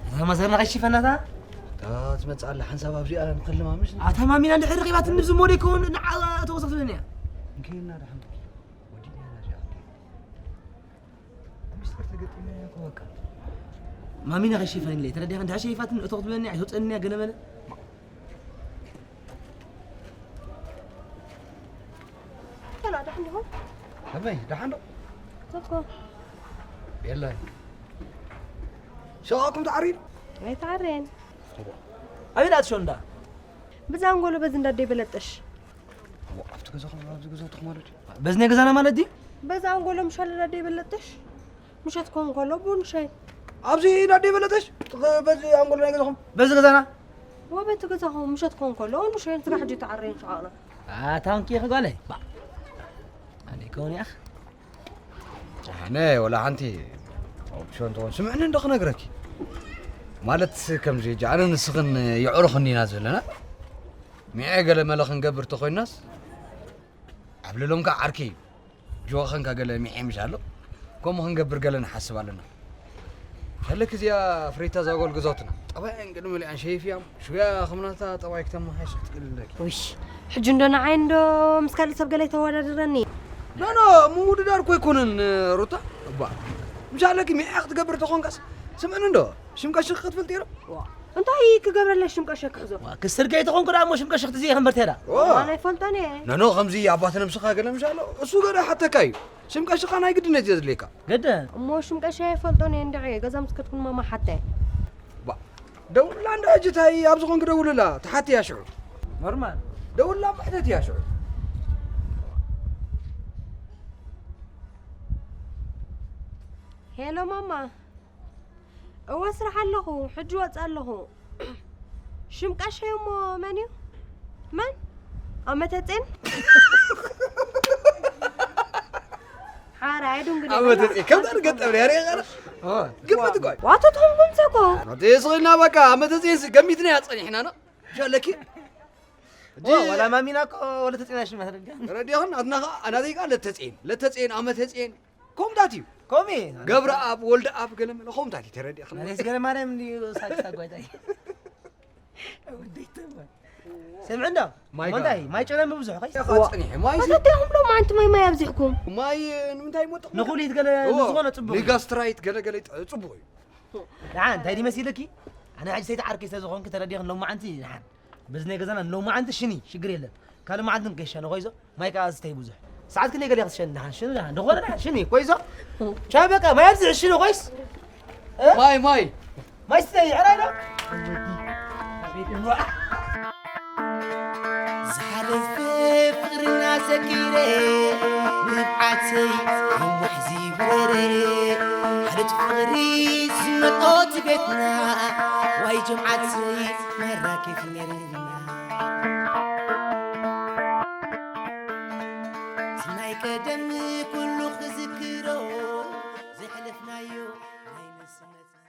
እታ ማዘርና ከይሽፈናታ? እታ ትመጽእ ኣላ ሓንሳብ ኣብዚኣ ንኸልማ ምሽ? ኣታ ማሚና እንድሕር ረኺባትኒ ብዚ ሞዴ ከውን ንዓ ተወሰኽትብለኒ እያ። እንከይልና ደሓን ወዲና እዚኣ። ሚስተር ተገጢመ እኮ በቃ። ማሚና ከይሽፈንለይ፣ ተረዲኻ? እንድሕር ሸይፋትኒ እቶ ክትብለኒ፣ ኣይተውፅእኒ እያ ገለ መለ። ሰላም፣ ደሓን ዲኹም? ከመይ፣ ደሓን ዶ? ተኮ። የለን። ሸቓኩም ተዓሪድ? ኣይተዓረየን። ኣበይ ደኣ ትሸንዳ? ብዛ ኣንጎሎ በዚ እንዳደይ በለጠሽ። ዋ፣ ኣብቲ ገዛኹም፣ ኣብዚ ገዛውትኹም ማለት ድዩ? በዚ ናይ ገዛና ማለት ድዩ? በዛ ኣንጎሎ ምሻል እንዳደይ በለጠሽ። ምሸት ክኸውን ከሎ ቡን ሻይ። ኣብዚ እንዳደይ በለጠሽ? በዚ ኣንጎሎ ናይ ገዛኹም? በዚ ገዛና? ወበቲ ገዛኹም ምሸት ክኸውን ከሎ ቡን ሻይ ስጋ ሕጂ ተዓረየን ሸቓቕና። ኣታ እንኪ ጓለይ፣ ባ። ኣነ ይከውን ያኽ። ኣነ ወላ ሓንቲ ኦፕሽን ትኾን ስምዕኒ እንዶ ክነግረኪ። ማለት ከምዚ ሕጂ ኣነ ንስኽን የዕሩኽን ኢና ዘለና። ሚዐ ገለ መለ ክንገብር ተኾይናስ ኣብ ልሎም ከዓ ዓርኪ እዩ። ጆኸንካ ገለ ሚዐ ምሽ ኣሎ። ከምኡ ክንገብር ገለ ንሓስብ ኣለና። ከለክ እዚኣ ፍሬታ ዛጎል ግዛውትና። ጠባያን ቅድሚ ልያን ሸይፍያም ሽውያ ከምናታ ጠባይ ክተመሓሽ ክትቅልለኪ። ውሽ፣ ሕጂ እንዶ ንዓይ እንዶ ምስ ካልእ ሰብ ገለ ተወዳድረኒ። ኖ፣ ኖ፣ ምውድዳር እኮ ኣይኮነን፣ ሩታ። እባ፣ ምሻለኪ ሚዐ ክትገብር ተኾንካስ፣ ስምዕኒ እንዶ፣ ሽም ቀሽኺ ክትፈልጥ እየ ዶ? ዋ፣ እንታይ ክገብረለይ ሽም ቀሸ ክሕዞ? ዋ፣ ክስርገይ ተኾንኩ ደኣ እሞ ሽም ቀሸ ክትዝየ ከንበርቴ ዳ? ዋ። ዋላ ኣይፈልጦን እየ። ኖ፣ ኖ፣ ከምዚ ኣባት ነብስኻ ገለ ምሻሎ፣ እሱ ገለ ሓተካ እዩ። ሽም ቀሽኻ ናይ ግድነት እዩ ዘድልየካ። ግድን። እሞ ሽም ቀሸ ኣይፈልጦን እየ እንድዒ፣ ገዛ ምስ ከድኩ ንማማ ሓተ። ባ፣ ደውላ እንዳ ሕጂ ታይ ኣብ ዝኾንክ ደውልላ፣ ተሓትያ ሽዑ። ኖርማል። ደውላ ማሕተት እያ ሽዑ። ሄሎ ማማ። እወ ስራሕ ኣለኹ፣ ሕጂ ወፅእ ኣለኹ። ሽም ቀሸይ እሞ መን እዩ? መን? ኣመተጼን? ሓራይ ዱንግል ኣመተጼ፣ ከምዛ ንገጠም ሪያ ሪያ ጋር። ግምት እኮ። ዋቶ ትኹንኩም ሰኮ። ኣመተጼ ስኽና በቃ፣ ኣመተጼ ገሚትና እያ ጸኒሕና ነው። ሻለኪ? ኦ፣ ዋላ ማሚና እኮ ወለ ተጼና ሽማ ተደጋ። ረዲኹን፣ ኣትና ኸ፣ ኣናተይ ቃ ለተጼን፣ ለተጼን፣ ኣመተጼን። ኮምታት እዩ። ኮሚ። ገብረኣብ፣ ወልደኣብ፣ ገለ መለ ኮምታት እዩ፣ ተረዲእኽኒ። ኣነስ ገለ ማርያም እንድዩ ሳቅ ሳቅ ጓይታይ። ወደይ ተማ። ስምዕ እንዶ? ማይ እሞ እንታይ? ጋር። ማይ ጨለም ብዙሕ ኸይ? ኢኻ ጸኒሐ። ማይ ሲ- ኣታትያኹም ሎማዓንቲ ማይ ማይ ኣብዚሕኩም። ማይ ንምንታይ ይመጥኹም? ንኹሊት ገለ እዎ። ንዝኾነ ጽቡቕ እዩ። ንጋስትራይት ገለ ገለ ይጠ-፣ ጽቡቕ እዩ። ደሓን፣ እንታይ ድዩ መሲልኪ? ኣነ ሕጂ ሰይቲ ዓርከይ ስለ ዝኾንኪ ተረዲእኽን ሎማዓንቲ ደሓን። በዚ ናይ ገዛና ሎማዓንቲ ሽኒ ሽግር የለን። ካልእ መዓልቲ ግን ገሻ ንኾይዞ። ማይ ከኣ ዝተይ ብዙሕ። ሰዓት ክንደይ ገሊኻ ትሸኒ ደሓን? ሽኑ ደሓን። ዝኾነ ደሓን ሽኒ፣ ኮይዞ? ቻው በቃ፣ ማይ ኣብዚ ሽኑ ኮይስ? እ? ማይ፣ ማይ። ማይ ስተይ፣ ዕራይ ዶ? ዝሓለፈ ፍቕርና ዘኪረ፣ ንብዓተይ ኣዋሕ ዚብረረ። ሓደት ፍቕሪ ዝመልኦት ቤትና፣ ዋይ ጀምዓተይ መራኪፍ ነርና። ናይ ቀደም ኩሉ ክዝክሮ